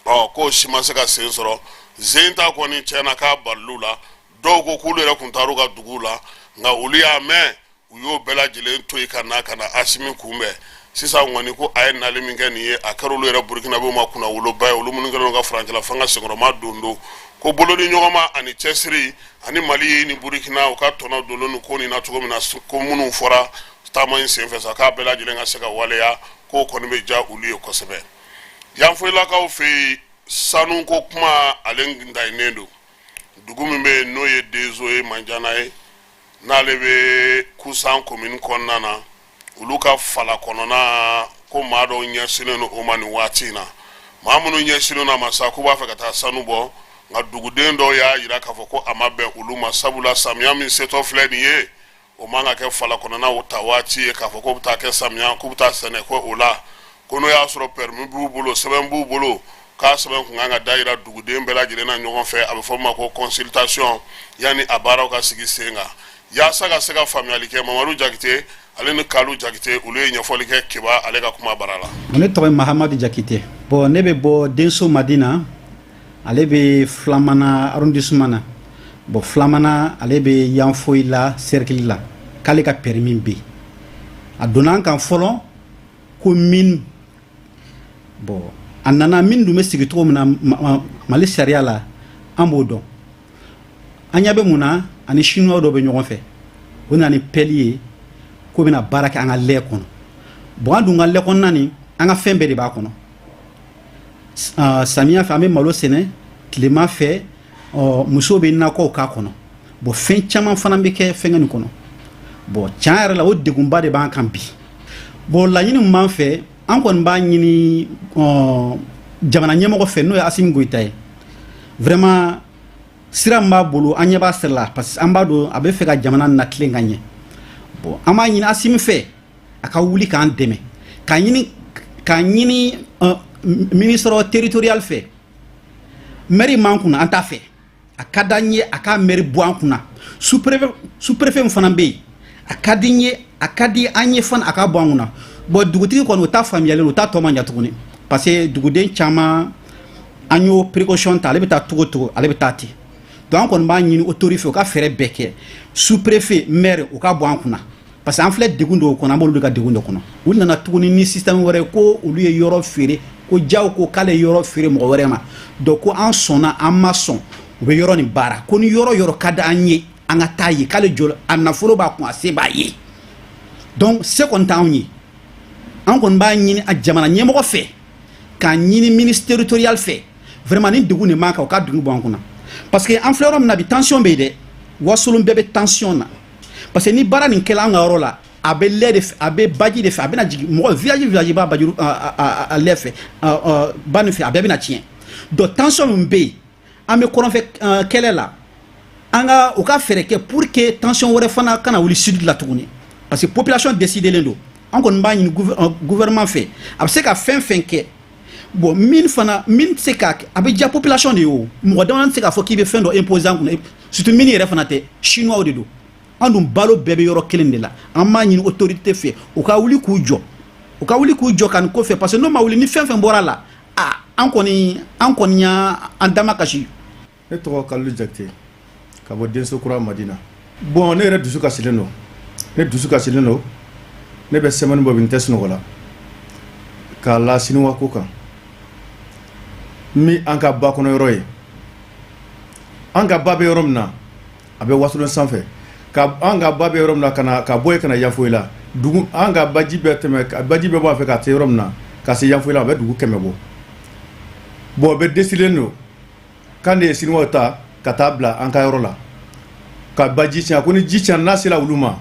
[SPEAKER 1] Ɔ, k'o si ma se ka sen sɔrɔ. Zen ta kɔni tiɲɛna k'a balil'u la. Dɔw ko k'olu yɛrɛ kun taar'u ka duguw la, nka olu y'a mɛn, u y'o bɛɛ lajɛlen to yen ka na Asimi kunbɛn. Sisan kɔni, ko a ye nali min kɛ nin ye, a kɛra olu yɛrɛ Burukinabew ma kunnawoloba ye, olu minnu kɛlen don ka furancɛla fanga senkɔrɔma don don ko bolodi ɲɔgɔnma ani cɛsiri ani Mali ni Burukina u ka tɔnɔ donnen don ko nin na cogo min na, ko minnu fɔra taama in senfɛ sa, k'a bɛɛ lajɛlen ka se ka waleya, k'o kɔni bɛ diya olu ye kosɛbɛ. Yanfoyilakaw fɛ yen, sanuko kuma ale dayinnen don. Dugu min bɛ yen n'o ye Dezo ye, Manjana ye, n'ale bɛ Kusan commune kɔnɔna na, olu ka fala kɔnɔna, ko maa dɔw ɲɛsinnen don o ma nin waati in na. Maa minnu ɲɛsinnen don a ma sa, k'u b'a fɛ ka taa sanu bɔ, nka duguden dɔw y'a yira k'a fɔ ko a ma bɛn olu ma, sabula samiya min setɔ filɛ nin ye, o man ka kɛ fala kɔnɔna ta waati ye k'a fɔ k'o bɛ taa kɛ samiya, k'u bɛ taa sɛnɛ ko o la, ko n'o y'a sɔrɔ permis b'u bolo, sɛbɛn b'u bolo, k'a sɛbɛn kun kan ka da yira duguden bɛɛ lajɛlen na ɲɔgɔn fɛ, a bɛ fɔ min ma ko consultation, yanni a baaraw ka sigi sen kan. Yaasa ka se ka faamuyali kɛ, Mamadu Jakite Ale ni Kalu Jakite, olu ye ɲɛfɔli kɛ Kiba ale ka kuma bara la.
[SPEAKER 5] Ne tɔgɔ ye Mahamadu Jakite. Bon, ne bɛ bɔ Denso Madina, ale bɛ Filamana arrondissement na. Bon, Filamana, ale bɛ Yanfoyila cercle la. K'ale ka permis bɛ yen, a donna an kan fɔlɔ ko mine. Bon, a nana, mine dun bɛ sigi cogo min na Mali sariya la, an b'o dɔn. An ɲɛ bɛ mun na? Ani Chinois dɔ bɛ ɲɔgɔn fɛ, o nana ni pelle ye k'o bɛna baara kɛ an ka lɛ kɔnɔ. Bon, an dun ka lɛ kɔnɔna nin, an ka fɛn bɛɛ de b'a kɔnɔ. Samiya fɛ, an bɛ malo sɛnɛ, tilema fɛ, musow bɛ nakɔw k'a kɔnɔ. Bon, fɛn caman fana bɛ kɛ fɛnkɛ nin kɔnɔ. Bon, tiɲɛ yɛrɛ la, o degunba de b'an kan bi. Bon, laɲini min b'an fɛ, an kɔni b'a ɲini jamana ɲɛmɔgɔ fɛ, n'o ye Asimi Goyita ye. Vraiment, sira min b'a bolo, an ɲɛ b'a sira la, parce que an b'a dɔn a bɛ fɛ ka jamana latilen ka ɲɛ. Bon, an b'a ɲini Asimi fɛ, a ka wuli k'an dɛmɛ, k'a ɲini ministre territorial fɛ. Maire m'an kunna, an t'a fɛ. A ka d'an ye a ka maire bɔ an kunna. Sous-préfet min fana bɛ yen, a ka di n ye, a ka di an ye fana, a ka bɔ an kunna. Bon, dugutigi kɔni, o t'a faamuyalen, o t'a tɔ man ɲa tuguni, parce que duguden caman, an y'o précaution ta, ale bɛ taa togo togo, ale bɛ taa ten. Donc an kɔni b'a ɲini autorité fɛ, u ka fɛɛrɛ bɛɛ kɛ, sous-préfet, maire, u ka bɔ an kunna, parce que an filɛ degun dɔw kɔnɔ, an b'olu de ka degun de kɔnɔ. U nana tuguni ni système wɛrɛ ko olu ye yɔrɔ feere, ko jaw ko k'ale ye yɔrɔ feere mɔgɔ wɛrɛ ma. Donc ko an sɔnna, an ma sɔn, u bɛ yɔrɔ nin baara. Ko ni yɔrɔ yɔrɔ ka di an ye, an ka taa ye, k'ale jɔ a nafolo b'a kun, a se b'a ye. Donc se kɔni t'anw ye. An kɔni b'a ɲini a jamana ɲɛmɔgɔ fɛ, k'a ɲini ministre territorial fɛ. Vraiment, ni degun de man kan, u ka dugu bɔ an kunna, parce que an filɛ yɔrɔ min na bi, tension bɛ yen dɛ. Wasolon bɛɛ bɛ tension na, parce que ni baara nin kɛla an ka yɔrɔ la, a bɛ lɛ de fɛ, a bɛ baji de fɛ, a bɛna jigin mɔgɔ village village b'a baji a lɛ fɛ, ba nin fɛ, a bɛɛ bɛna tiɲɛ. Donc tension min bɛ yen, an bɛ kɔrɔnfɛ kɛlɛ la, an ka u ka fɛɛrɛ kɛ pour que tension wɛrɛ fana kana wuli sud la tuguni, parce que population décidelen don. An kɔni b'a ɲini gouvernement fɛ, a bɛ se ka fɛn fɛn kɛ. Bon, min fana min tɛ se ka, a bɛ diya population de ye. O mɔgɔ dama tɛ se k'a fɔ k'i bɛ fɛn dɔ imposer an kunna, surtout mine yɛrɛ fana tɛ, Chinois de don. An dun balo bɛɛ bɛ yɔrɔ kelen de la. An b'a ɲini autorité fɛ, u ka wuli k'u jɔ, u ka wuli k'u jɔ ka nin ko fɛ, parce que n'o ma wuli, ni fɛn fɛn bɔra la, a an kɔni y'an dama kasi.
[SPEAKER 6] Ne tɔgɔ Kalilu Jakite, ka bɔ Denso Kura Madina. Bon, ne yɛrɛ dusu kasilen don, ne dusu kasilen don. Ne bɛ semaine bɔ bi, n tɛ sunɔgɔ la k'a la siniwa ko kan min an ka ba kɔnɔ yɔrɔ ye. An ka ba bɛ yɔrɔ min na, a bɛ Wasolon sanfɛ. Ka an ka ba bɛ yɔrɔ min na, ka na ka bɔ yen ka na Yanfoyila dugu, an ka baji bɛ tɛmɛ, baji bɛ bɔ a fɛ ka se yɔrɔ min na, ka se Yanfoyila, a bɛ dugu 100 bɔ. Bon, bɛɛ décidé don kan de ye siniwaw ta ka taa bila an ka yɔrɔ la ka baji tiɲɛ. Ko ni ji tiɲɛna, n'a sera olu ma,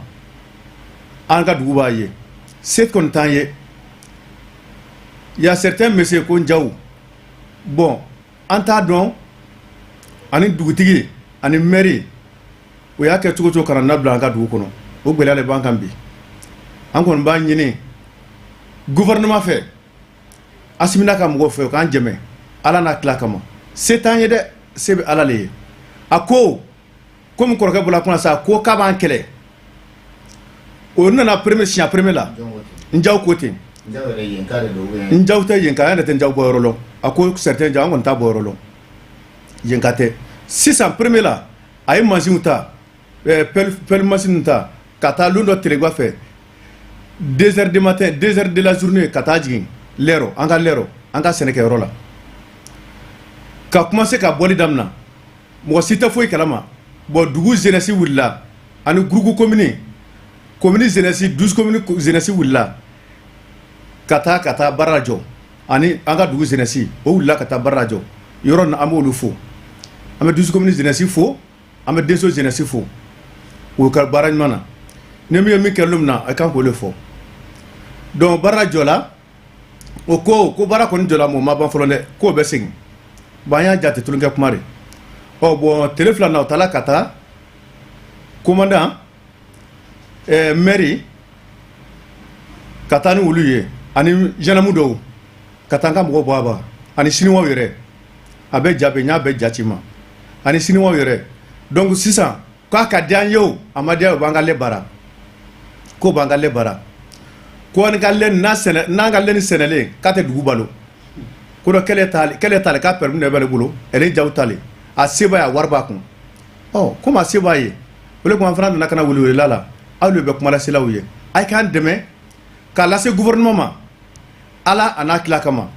[SPEAKER 6] an ka dugu b'a ye, se kɔni t'an ye. Y a certains monsieur ko Njaw. Bon, an t'a dɔn, ani dugutigi ani maire, o y'a kɛ cogo cogo ka na nabila an ka dugu kɔnɔ. O gɛlɛya de b'an kan bi. An kɔni b'a ɲini gouvernement fɛ, Asimi n'a ka mɔgɔw fɛ, u k'an dɛmɛ Ala n'a tila kama. Se t'an ye dɛ, se bɛ Ala le ye. A ko komi kɔrɔkɛ bɔra kuma sa, ko k'a b'an kɛlɛ. O nana premier, siɲɛ premier la, Njaw ko ten. Njaw tɛ yen ka, an yɛrɛ tɛ Njaw bɔ yɔrɔ lɔn. A ko certain Njaw, an kɔni t'a bɔ yɔrɔ lɔn, yen ka tɛ. Sisan premier la, a ye mansinw ta, pelle machine ta ka taa lon dɔ Telegba fɛ, 2 heures du matin, 2 heures de la journée, ka taa jigin lɛrɔ, an ka lɛrɔ, an ka sɛnɛkɛyɔrɔ la, ka commencer ka bɔli daminɛ. Mɔgɔ si tɛ foyi kalama. Bon, dugu jeunesse wulila, ani groupe commune jeunesse, 12 commune jeunesse wulila ka taa baara jɔ, ani an ka dugu jeunesse, o wulila ka taa baara jɔ yɔrɔ nin. An b'olu fo, an bɛ 12 commune jeunesse fo, an bɛ Denso jeunesse fo o ka baara ɲuman na. Ni min ye min kɛ don min na, a kan k'o de fɔ. Donc baara jɔla, o ko ko baara kɔni jɔla, mɔgɔ ma ban fɔlɔ dɛ, k'o bɛ segin. Bon, an y'a jate tulonkɛ kuma de. Ɔ bon, tele fila na, o taala ka taa commandant, maire, ka taa ni olu ye, ani gendarme dɔw, ka taa an ka mɔgɔw bɔ a ba, ani siniwaw yɛrɛ. A bɛ ja bɛ n y'a bɛɛ jati ma, ani siniwaw yɛrɛ. Donc sisan k'a ka di an ye, o a ma diya, o b'an ka lɛ baara. K'o b'an ka lɛ bara, ko an ka lɛ n'a sɛnɛ, n'an ka lɛ ni sɛnɛlen k'a tɛ dugu balo. Ko dɔ kɛlɛ t'ale, kɛlɛ t'ale k'a permis de b'ale bolo, ale jaw t'ale, a se b'a ye, a wari b'a kun. Ɔ komi a se b'a ye, o de tuma an fana nana ka na weleweleda la. Aw de bɛ kumalaselaw ye, a ye k'an dɛmɛ k'a lase gouvernement ma, Ala a n'a kila kama,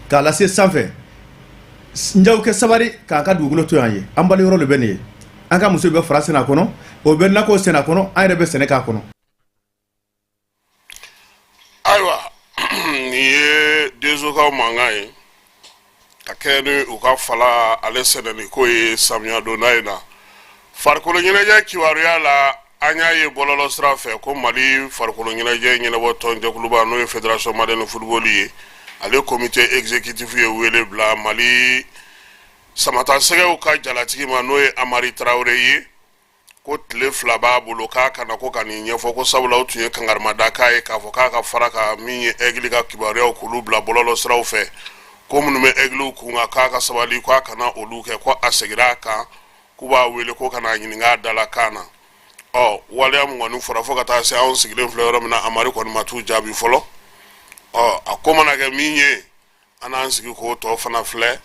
[SPEAKER 6] k'a lase sanfɛ. Njaw kɛ sabari k'an ka dugukolo to yan ye. An balo yɔrɔ de bɛ nin ye. An ka muso bɛ fara sɛnɛ a kɔnɔ, o bɛ nakɔ sɛnɛ a kɔnɔ, an yɛrɛ bɛ sɛnɛ k'a kɔnɔ.
[SPEAKER 1] Ayiwa, nin ye Dezokaw mankan ye ka kɛ ni u ka fala ale sɛnɛni ko ye samiya donda in na. Farikolo ɲɛnajɛ kibaruya la, an y'a ye bɔlɔlɔ sira fɛ ko Mali farikolo ɲɛnajɛ ɲɛnabɔ tɔnjɛkuluba, n'o ye Fédération malienne de football ye, ale comité exécutif ye wele bila Mali samatasɛgɛw ka jalatigi ma, n'o ye Amari Tarawele ye, ko tile 2 b'a bolo k'a kana ko ka nin ɲɛfɔ, ko sabula o tun ye kangarimada k'a ye k'a fɔ k'a ka fara ka min ye Aigle ka kibaruyaw k'olu bila bɔlɔlɔ siraw fɛ, ko minnu bɛ Aiglew kun kan, k'a ka sabali, k'a kana olu kɛ, ko a segira a kan, k'u b'a wele ko ka n'a ɲininka a dala kan na. Ɔ waleya min kɔni fɔra, fo ka taa se anw sigilen filɛ yɔrɔ min na, Amari kɔni ma t'u jaabi fɔlɔ. Ɔ a ko mana kɛ min ye, an n'an sigi k'o tɔ fana filɛ.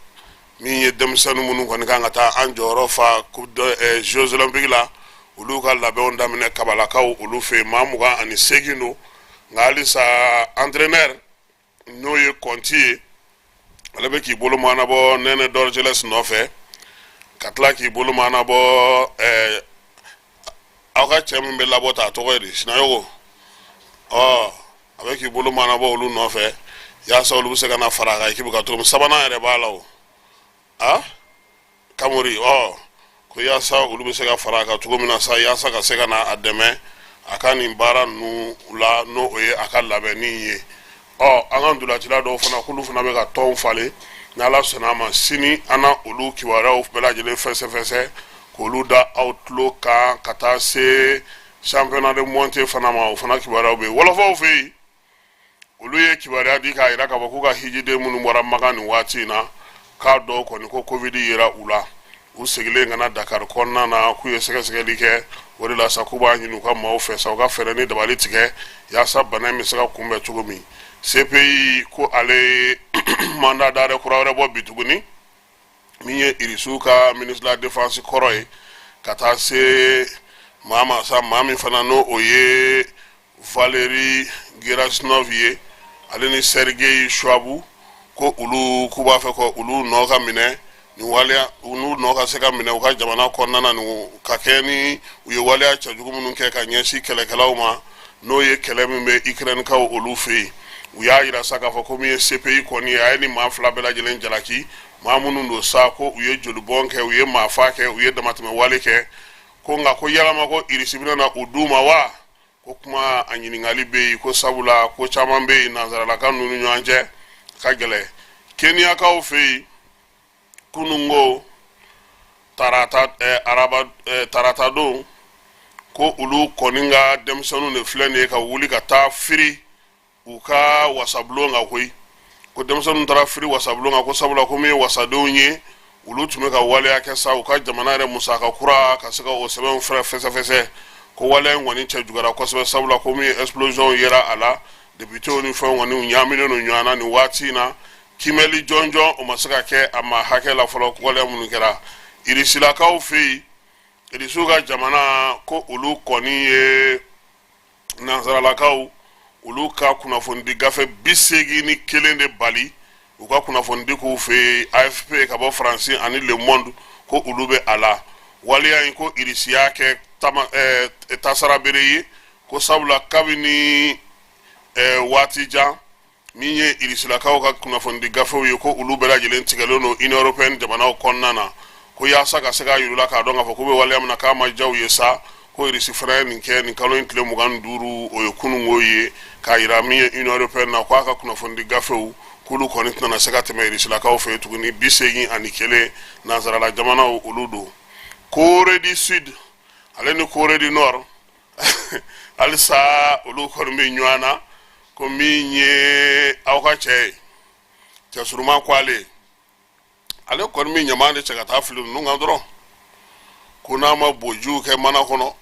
[SPEAKER 1] Min ye denmisɛnnin minnu kɔni kan ka taa an jɔyɔrɔ fa Jeux olympiques la, olu ka labɛnw daminɛ Kabalakaw olu fɛ yen. Maa 28 don, nka halisa entraîneur, n'o ye Kɔnti ye, ale bɛ k'i bolo maanabɔ Nɛnɛ Dorgelès nɔfɛ, ka tila k'i bolo maanabɔ aw ka cɛ min bɛ labɔ ta, a tɔgɔ ye di, Sinayogo. Ɔ a bɛ k'i bolo maanabɔ olu nɔfɛ yaasa olu bɛ se ka na fara a ka équipe kan cogo min. Sabanan yɛrɛ b'a la o, a Kamori. Ɔ ko yaasa olu bɛ se ka fara a kan cogo min na sa, yaasa ka se ka na a dɛmɛ a ka nin baara ninnu la, n'o o ye a ka labɛnni ye. Ɔ an ka ntolacila dɔw fana, k'olu fana bɛ ka tɔnw falen. N'Ala sɔnna a ma, sini an na olu kibaruyaw bɛɛ lajɛlen fɛsɛfɛsɛ k'olu da aw tulo kan, ka taa se championnat de montée fana ma, o fana kibaruyaw bɛ yen. Wɔlɔfɔw fɛ yen, olu ye kibaruya di k'a jira k'a fɔ k'u ka hijiden minnu bɔra Makan nin waati in na, k'a dɔw kɔni ko Covid yera u la u segilen ka na Dakar kɔnɔna na, k'u ye sɛgɛsɛgɛli kɛ. O de la sa, k'u b'a ɲini u ka maaw fɛ sa, u ka fɛɛrɛ ni dabali tigɛ yaasa bana in bɛ se ka kunbɛn cogo min. CPI ko ale ye mandat d'arrêt kura wɛrɛ bɔ bi tuguni, min ye Irisiw ka ministre de la défense kɔrɔ ye, ka taa se maa ma sa, maa min fana n'o o ye Valeri Gerasimov ye, ale ni Sergei Shoigu, ko olu k'u b'a fɛ ko olu nɔ ka minɛ nin waleya, n'u nɔ ka se ka minɛ u ka jamana kɔnɔna na, nin ka kɛ ni u ye waleya cɛjugu minnu kɛ ka ɲɛsin kɛlɛkɛlaw ma, n'o ye kɛlɛ min bɛ Ukrainekaw olu fɛ yen. U y'a yira sa k'a fɔ ko min ye CPI kɔni ye, a ye nin maa fila bɛɛ lajɛlen jalaki, maa minnu don sa ko u ye jolibɔn kɛ, u ye maafa kɛ, u ye damatɛmɛ wale kɛ, ko nka ko yalama ko Irisi bɛna na u d'u ma wa? Ko kuma a ɲininkali bɛ yen, ko sabula ko caman bɛ yen nansaralaka ninnu ni ɲɔgɔn cɛ ka gɛlɛn. Keniyakaw fɛ yen, kununko tarata araba tarata don, ko olu kɔni ka denmisɛnninw de filɛ nin ye ka wuli ka taa firi u ka wasabulon kan koyi. Ko denmisɛnninw taara firi wasabulon kan, ko sabula ko min ye wasadenw ye, olu tun bɛ ka waleya kɛ sa u ka jamana yɛrɛ musaka kura ka se ka o sɛbɛnw fɛrɛ fɛsɛfɛsɛ. Ko waleya in kɔni cɛ juguyara kosɛbɛ, sabula ko min ye explosion yera a la, députéw ni fɛnw kɔni u ɲaaminen don ɲɔgɔn na nin waati in na. Kiimɛli jɔnjɔn o ma se ka kɛ a ma hakɛ la fɔlɔ, waleya minnu kɛra Irisilakaw fɛ yen. Irisiw ka jamana ko olu kɔni ye nansaralakaw olu ka kunnafonidi gafe 81 de bali u ka kunnafonidi k'u fɛ yen, AFP ka bɔ Faransi ani Le Monde, ko olu bɛ a la. Waleya in, ko Irisi y'a kɛ tasara bere ye, ko sabula kabini waati jan, min ye irisilakaw ka kunnafonidi gafew ye, ko olu bɛɛ lajɛlen tigɛlen don Union européenne jamanaw kɔnɔna na, ko yaasa ka se k'a yir'u la k'a dɔn k'a fɔ k'u bɛ waleya min na k'a ma diya u ye sa, ko Irisi fana ye nin kɛ nin kalo in tile 25, o ye kununko ye, k'a yira min ye Union européenne na k'a ka kunnafonidi gafew k'olu kɔni tɛna se ka tɛmɛ irisilakaw fɛ tuguni. 81 nansarala jamanaw olu don. Corée du Sud ale ni Corée du Nord, halisa olu kɔni bɛ ɲɔgɔn na, ko min ye aw ka cɛ ye, cɛ surunman, ko ale ale kɔni bɛ ɲama de cɛ ka taa fili ninnu kan dɔrɔn, ko n'a ma bojiw kɛ mana kɔnɔ,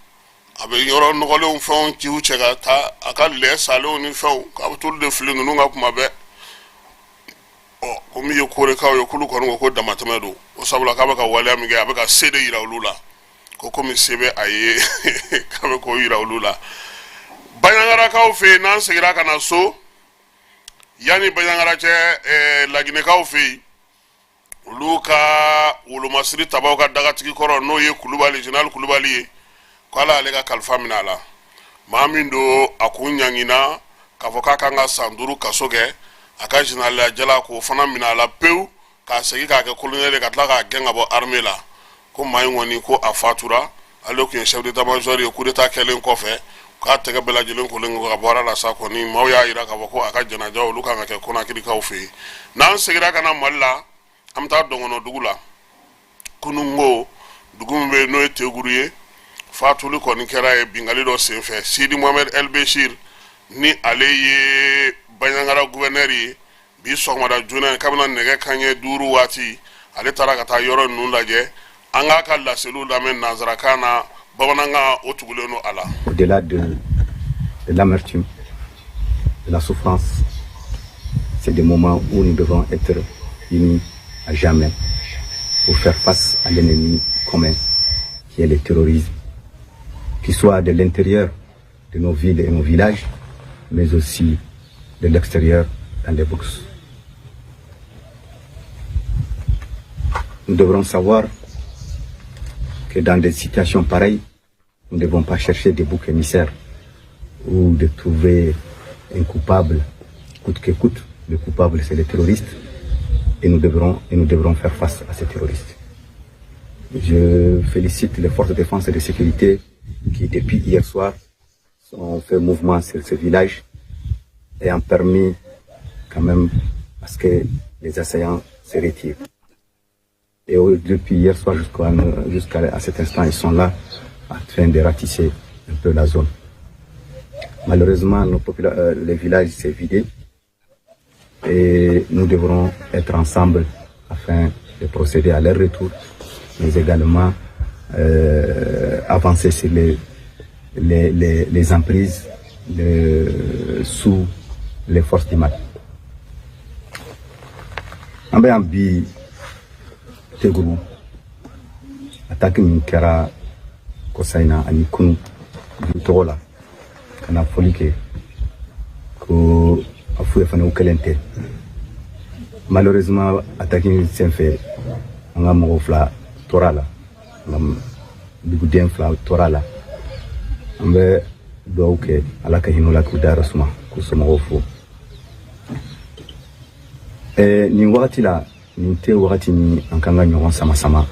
[SPEAKER 1] A bɛ yɔrɔ nɔgɔlenw fɛnw ciw cɛ ka taa a ka lɛ salenw ni fɛnw k'a bɛ t'olu de fili ninnu kan kuma bɛɛ. Ɔ, ko min ye Korekaw ye, k'olu kɔni ko ko damatɛmɛ don, ko sabula k'a bɛ ka waleya min kɛ, a bɛ ka se de yira olu la, ko komi se bɛ a ye, k'a bɛ k'o yira olu la. Baɲangarakaw fɛ yen, n'an seginna ka na so, yanni Baɲangara cɛ, Laginɛkaw fɛ yen, olu ka wolomasiri tabaw ka dagatigi kɔrɔ, n'o ye Kulubali, général Kulubali ye, ko Ala y'ale ka kalifa minɛ a la. Maa min don, a kun ɲangina k'a fɔ k'a kan ka san 5 kaso kɛ, a ka généraliya jala k'o fana minɛ a la pewu, k'a segin k'a kɛ colonel ye, ka tila k'a gɛn ka bɔ armée la. Ko maa in kɔni, ko a fatura. Ale tun ye chef d'état major ye. Coup d'état kɛlen kɔfɛ, k'a tɛgɛ bɛɛ lajɛlen kolen ka bɔ a la sa kɔni, maaw y'a jira k'a fɔ ko a ka janaja, olu kan ka kɛ Konakirikaw fɛ yen. N'an seginna ka na Mali la, an bɛ taa Dɔngɔnɔ dugu la. Kununko dugu min bɛ yen, n'o ye Teguru ye, fatuli kɔni kɛra ye binkanni dɔ senfɛ. Sidi Mohamed El Bechir, ni ale ye Bandiagara gouverneur ye, bi sɔgɔmada joona kabini nɛgɛ kanɲɛ 5 waati, ale taara ka taa yɔrɔ ninnu lajɛ. An k'a ka laseliw lamɛn nansarakan na, bamanankan o tugulen don a la.
[SPEAKER 7] Au-delà de l'amertume, de la souffrance, c'est des moments où nous devons être unis à jamais pour faire face à l'ennemi commun qui est le terrorisme, qu'il soit de l'intérieur de nos villes et nos villages, mais aussi de l'extérieur dans les brousses. Nous devrons savoir que dans des situations pareilles, nous ne devons pas chercher des boucs émissaires ou de trouver un coupable coûte que coûte. Le coupable, c'est les terroristes et nous devrons faire face à ces terroristes. Je félicite les forces de défense et de sécurité qui, depuis hier soir, ont fait mouvement sur ce village et ont permis quand même à ce que les assaillants se retirent. Et depuis hier soir jusqu'à cet instant, ils sont là en train de ratisser un peu la zone. Malheureusement, les villages s'est vidé et nous devrons être ensemble afin de procéder à leur retour, mais également avancer sur les emprises sous les forces du mal. An bɛ yan bi Teguru, attaque min kɛra kɔsa in na ani kunu dugu tɔgɔ la, ka na fɔli kɛ ko a f'u ye fana, u kelen tɛ. Malheureusement, attaque in senfɛ, an ka mɔgɔ fila tora a la, an ka duguden fila tora a la. An bɛ dugawu kɛ, Ala ka hinɛ u la, k'u dayɔrɔ suma, k'u somɔgɔw fo. Nin wagati la, nin tɛ wagati min an kan ka ɲɔgɔn sama sama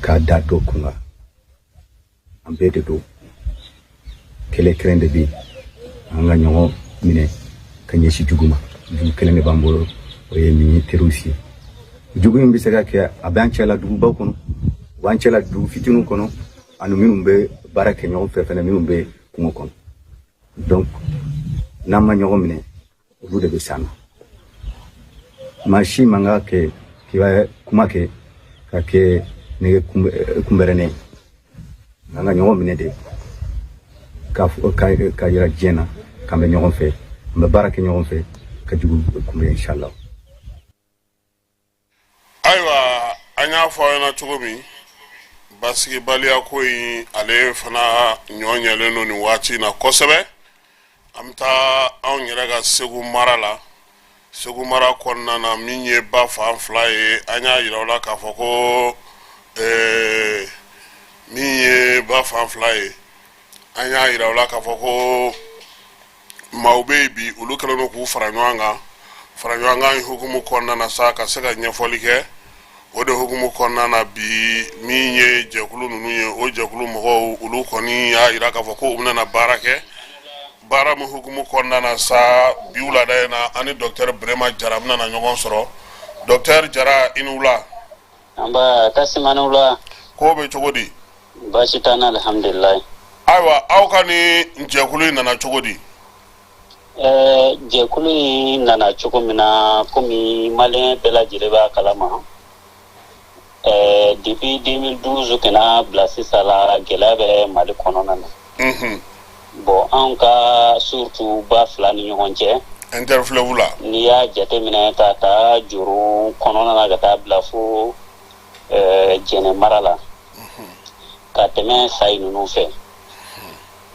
[SPEAKER 7] k'a da dɔ kun kan. An bɛɛ de don, kɛlɛ kelen de bɛ yen, an ka ɲɔgɔn minɛ ka ɲɛsin jugu ma. Jugu kelen de b'an bolo, o ye min ye, terroriste ye. Jugu in bɛ se ka kɛ a b'an cɛla dugubaw kɔnɔ, u b'an cɛla dugu fitininw kɔnɔ, ani minnu bɛ baara kɛ ɲɔgɔn fɛ fɛnɛ, minnu bɛ kungo kɔnɔ. Donc n'an ma ɲɔgɔn minɛ, olu de bɛ s'an na. Maa si man ka kɛ k'i bɛ kuma kɛ ka kɛ nɛgɛ kunbɛrɛnnen ye. An ka ɲɔgɔn minɛ de ka yira diɲɛ na k'an bɛ ɲɔgɔn fɛ, an bɛ baara kɛ ɲɔgɔn fɛ ka jugu kunbɛn, inshallah.
[SPEAKER 1] Ayiwa, an y'a fɔ aw ɲɛna cogo min, basigibaliya ko in, ale fana ɲɔ ɲɛlen don nin waati in na kosɛbɛ. An bɛ taa anw yɛrɛ ka Segu mara la. Segu mara kɔnɔna na, min ye ba fan fila ye, an y'a yira u la k'a fɔ ko min ye ba fan fila ye, an y'a yira u la k'a fɔ ko maaw bɛ yen bi, olu kɛlen don k'u fara ɲɔgɔn kan. Fara ɲɔgɔn kan hukumu kɔnɔna na sa, ka se ka ɲɛfɔli kɛ, o de hukumu kɔnɔna na bi, min ye jɛkulu ninnu ye, o jɛkulu mɔgɔw, olu kɔni y'a yira k'a fɔ ko u bɛna baara kɛ. Baara min hukumu kɔnɔna na sa, bi wulada in na, an ni docteur Burema Jara bɛna na ɲɔgɔn sɔrɔ. Docteur Jara, i ni wula.
[SPEAKER 8] Nba, Kassim, ani wula.
[SPEAKER 1] Ko bɛ cogo di?
[SPEAKER 8] Baasi t'an na, alhamdulilayi.
[SPEAKER 1] Ayiwa, aw ka ni jɛkulu in nana cogo di?
[SPEAKER 8] Jɛkulu in nana cogo min na, komi maliyɛn bɛɛ lajɛlen b'a kalama, depuis 2012 kana bila sisan la, gɛlɛya bɛ Mali kɔnɔna na. Bon, anw ka surtout ba fila ni ɲɔgɔn cɛ,
[SPEAKER 1] interfleuve la,
[SPEAKER 8] n'i y'a jateminɛ ka taa Joro kɔnɔna na ka taa bila fo Jɛnɛ mara la, ka tɛmɛ Sayi ninnu fɛ,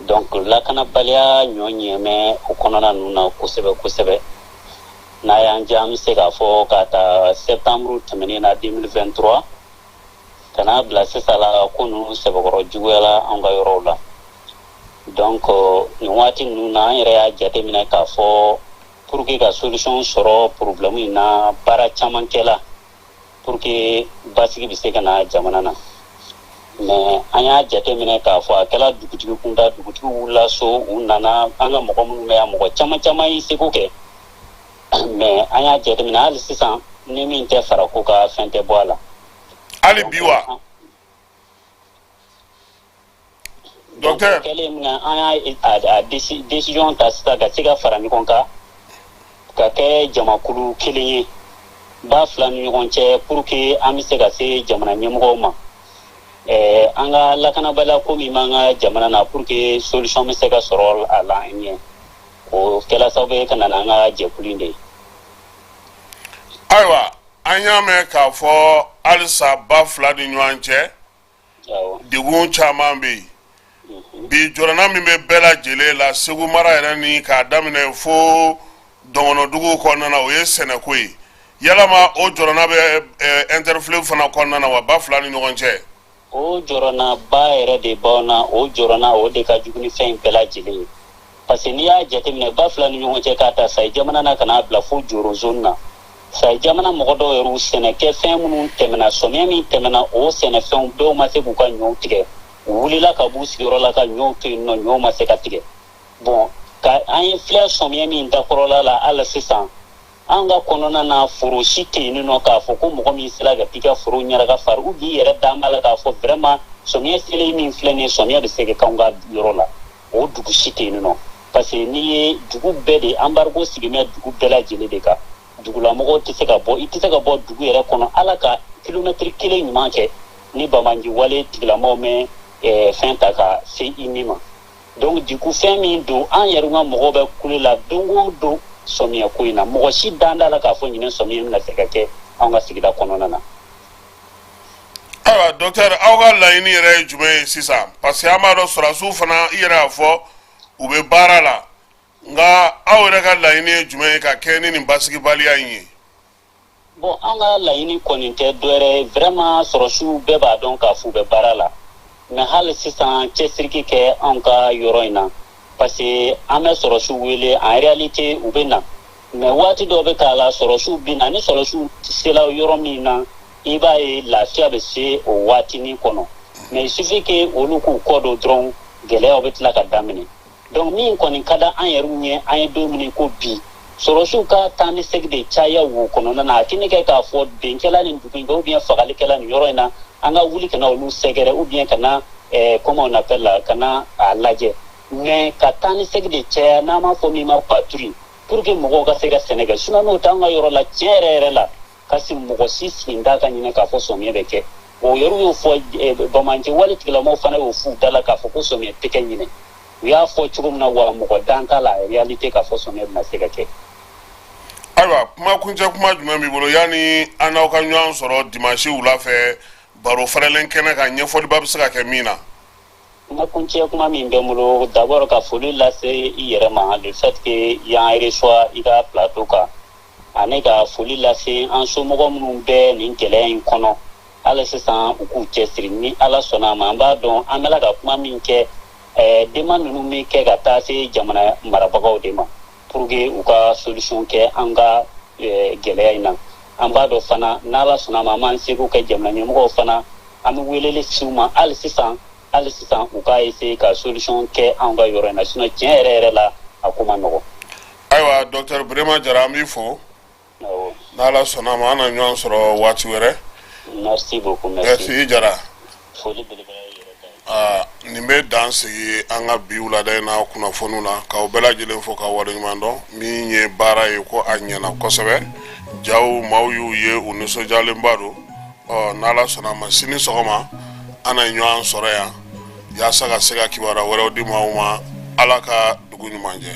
[SPEAKER 8] donc lakanabaliya ɲɔ ɲɛmɛ o kɔnɔna ninnu na kosɛbɛ kosɛbɛ. N'a y'an diya, an bɛ se k'a fɔ ka taa septembre tɛmɛnen na 2023 ka n'a bila sisan la, ko ninnu sɛbɛkɔrɔ juguyala an ka yɔrɔw la. Donc nin waati ninnu na, an yɛrɛ y'a jateminɛ k'a fɔ pour que ka solution sɔrɔ problème in na, baara caman kɛla pour que basigi bɛ se ka na jamana na. Mais an y'a jateminɛ k'a fɔ a kɛla dugutigi kunda, dugutigi wulila so, u nana, an ka mɔgɔ minnu bɛ yan, mɔgɔ caman caman y'i seko kɛ. Mais an y'a jateminɛ hali sisan, ni min tɛ fara ko ka fɛn tɛ bɔ a la.
[SPEAKER 1] Hali bi wa, docteur?
[SPEAKER 8] Kɛlen min na, an y'a a décision ta sisan ka se ka fara ɲɔgɔn kan ka kɛ jamakulu kelen ye ba fila ni ɲɔgɔn cɛ, pour que an bɛ se ka se jamana ɲɛmɔgɔw ma, an ka lakanabaliya ko min b'an ka jamana na, pour que solution bɛ se ka sɔrɔ a la an ɲɛ. O kɛla sababu ye ka na n'an ka jɛkulu in de ye.
[SPEAKER 1] Ayiwa, an y'a mɛn k'a fɔ halisa ba fila ni ɲɔgɔn cɛ, degun caman bɛ yen bi. Jɔrɔna min bɛ bɛɛ lajɛlen la Segu mara yɛrɛ ni k'a daminɛ fo dɔngɔnɔduguw kɔnɔna na, o ye sɛnɛko ye. Yalama o jɔrɔna bɛ interfleuve fana kɔnɔna na wa, ba fila ni ɲɔgɔn cɛ?
[SPEAKER 8] O jɔrɔnaba yɛrɛ de b'anw na. O jɔrɔna, o de ka jugu ni fɛn in bɛɛ lajɛlen ye, parce que n'i y'a jateminɛ ba fila ni ɲɔgɔn cɛ, k'a ta Sayi jamana na ka n'a bila fo Joro zone na, Sayi jamana mɔgɔ dɔw yɛrɛ sɛnɛkɛ fɛn minnu tɛmɛna, sɔmiya min tɛmɛna, o sɛnɛfɛnw dɔw ma se k'u ka ɲɔw tigɛ. U wulila ka b'u sigiyɔrɔ la ka ɲɔw to yen nɔ, ɲɔw ma se ka tigɛ. Bon, ka an ye filɛ sɔmiya min dakɔrɔla la, hali sisan an ka kɔnɔna na, foro si tɛ yen nɔ k'a fɔ ko mɔgɔ min sera ka t'i ka foro ɲɛnaka fari ou b'i yɛrɛ d'an b'a la k'a fɔ vraiment sɔmiya selen min filɛ nin ye, sɔmiya bɛ se ka k'anw ka yɔrɔ la. O dugu si tɛ yen nɔ, parce que n'i ye dugu bɛɛ de embargo sigimɛ dugu bɛɛ lajɛlen de kan, dugulamɔgɔw tɛ se ka bɔ, i tɛ se ka bɔ dugu yɛrɛ kɔnɔ ala ka kilomɛtiri kelen ɲuman kɛ ni banbaanci wale tigilamɔgɔw mɛ fɛn ta ka se i min ma. Donc du coup, fɛn min don, an yɛrɛ ka mɔgɔw bɛ kule la don o don sɔmiya ko in na. Mɔgɔ si dan t'a la k'a fɔ ɲinɛ sɔmiya bɛna se ka kɛ anw ka sigida kɔnɔna na.
[SPEAKER 1] Ayiwa docteur, aw ka laɲini yɛrɛ ye jumɛn ye sisan? Parce que an b'a dɔn sɔrɔdasiw fana, i yɛrɛ y'a fɔ, u bɛ baara la, nka aw yɛrɛ ka laɲini ye jumɛn ye ka kɛ ni nin basigibaliya in ye?
[SPEAKER 8] Bon, an ka laɲini kɔni tɛ dɔwɛrɛ ye. Vraiment, sɔrɔdasiw bɛɛ b'a dɔn k'a fɔ u bɛ baara la, mais hali sisan cɛsiriki kɛ anw ka yɔrɔ in na, parce que an bɛ sɔrɔdasiw wele, en réalité u bɛ na, mais waati dɔw bɛ k'a la sɔrɔdasiw bɛ na. Ni sɔrɔdasiw sera yɔrɔ min na, i b'a ye lafiya bɛ se o waatinin kɔnɔ, mais il suffit que olu k'u kɔ don dɔrɔn, gɛlɛyaw bɛ tila ka daminɛ. Donc min kɔni ka di an yɛrɛw ye, an ye don min ko bi, sɔrɔdasiw ka taa ni segi de caya wo kɔnɔna na. A tɛ ne kɛ k'a fɔ benkɛla nin dugu in kan ou bien fagalikɛla nin yɔrɔ in na, an ka wuli ka na olu sɛgɛrɛ ou bien ka na comment on appelle la, ka na a lajɛ, mais ka taa ni segi de caya, n'an b'a fɔ min ma patrouille, pour que mɔgɔw ka se ka sɛnɛ kɛ. Sinon n'o tɛ, an ka yɔrɔ la, tiɲɛ yɛrɛ yɛrɛ la, kasi mɔgɔ si sigi t'a ka ɲinɛ k'a fɔ sɔmiya bɛ kɛ. O yɛrɛ y'o fɔ, banbaanci wale tigilamɔgɔw fana y'o f'u da la k'a fɔ ko sɔmiya tɛ kɛ ɲinɛ. U y'a fɔ cogo min na wa, mɔgɔ dan t'a la réalité k'a fɔ sɔmiya bɛna se ka kɛ.
[SPEAKER 1] Ayiwa, kuma kuncɛ kuma jumɛn b'i bolo yanni an n'aw ka ɲɔgɔn sɔrɔ dimanche wula fɛ, baro fɛrɛlen kɛnɛ kan, ɲɛfɔliba bɛ se ka kɛ min na?
[SPEAKER 8] Kuma kuncɛ kuma min bɛ n bolo, d'abord ka foli lase i yɛrɛ ma, le fait que i y'an reçoit i ka plateau kan, ani ka foli lase an somɔgɔ minnu bɛ nin gɛlɛya in kɔnɔ hali sisan, u k'u cɛsiri. Ni Ala sɔnna a ma, an b'a dɔn an bɛ ka kuma min kɛ, demande ninnu bɛ kɛ ka taa se jamana marabagaw de ma pour que u ka solution kɛ an ka gɛlɛya in na. An b'a dɔn fana, n'Ala sɔnna a ma, an b'an seko kɛ. Jamana ɲɛmɔgɔw fana, an bɛ weleli s'u ma hali sisan, hali sisan u k'a essayer ka solution kɛ an ka yɔrɔ in na. Sinon tiɲɛ yɛrɛ yɛrɛ la, a ko ma nɔgɔn.
[SPEAKER 1] Ayiwa docteur Burema Jara, an b'i fo. N'Ala sɔnna a ma, an na ɲɔgɔn sɔrɔ waati wɛrɛ.
[SPEAKER 8] Merci beaucoup, merci.
[SPEAKER 1] Merci Jara.
[SPEAKER 8] Foli belebele ye yɛrɛ ta ye.
[SPEAKER 1] Aa, nin bɛ dan sigi an ka bi wulada in na kunnafoniw na, k'aw bɛɛ lajɛlen fo k'aw waleɲuman dɔn. Min ye baara ye ko a ɲɛna kosɛbɛ, jaw maaw y'u ye, u nisɔndiyalenba don. Ɔ, n'Ala sɔnna a ma, sini sɔgɔma an na ɲɔgɔn sɔrɔ yan. Yaasa ka se ka kibaruya wɛrɛw di maaw ma. Ala ka dugu ɲuman jɛ.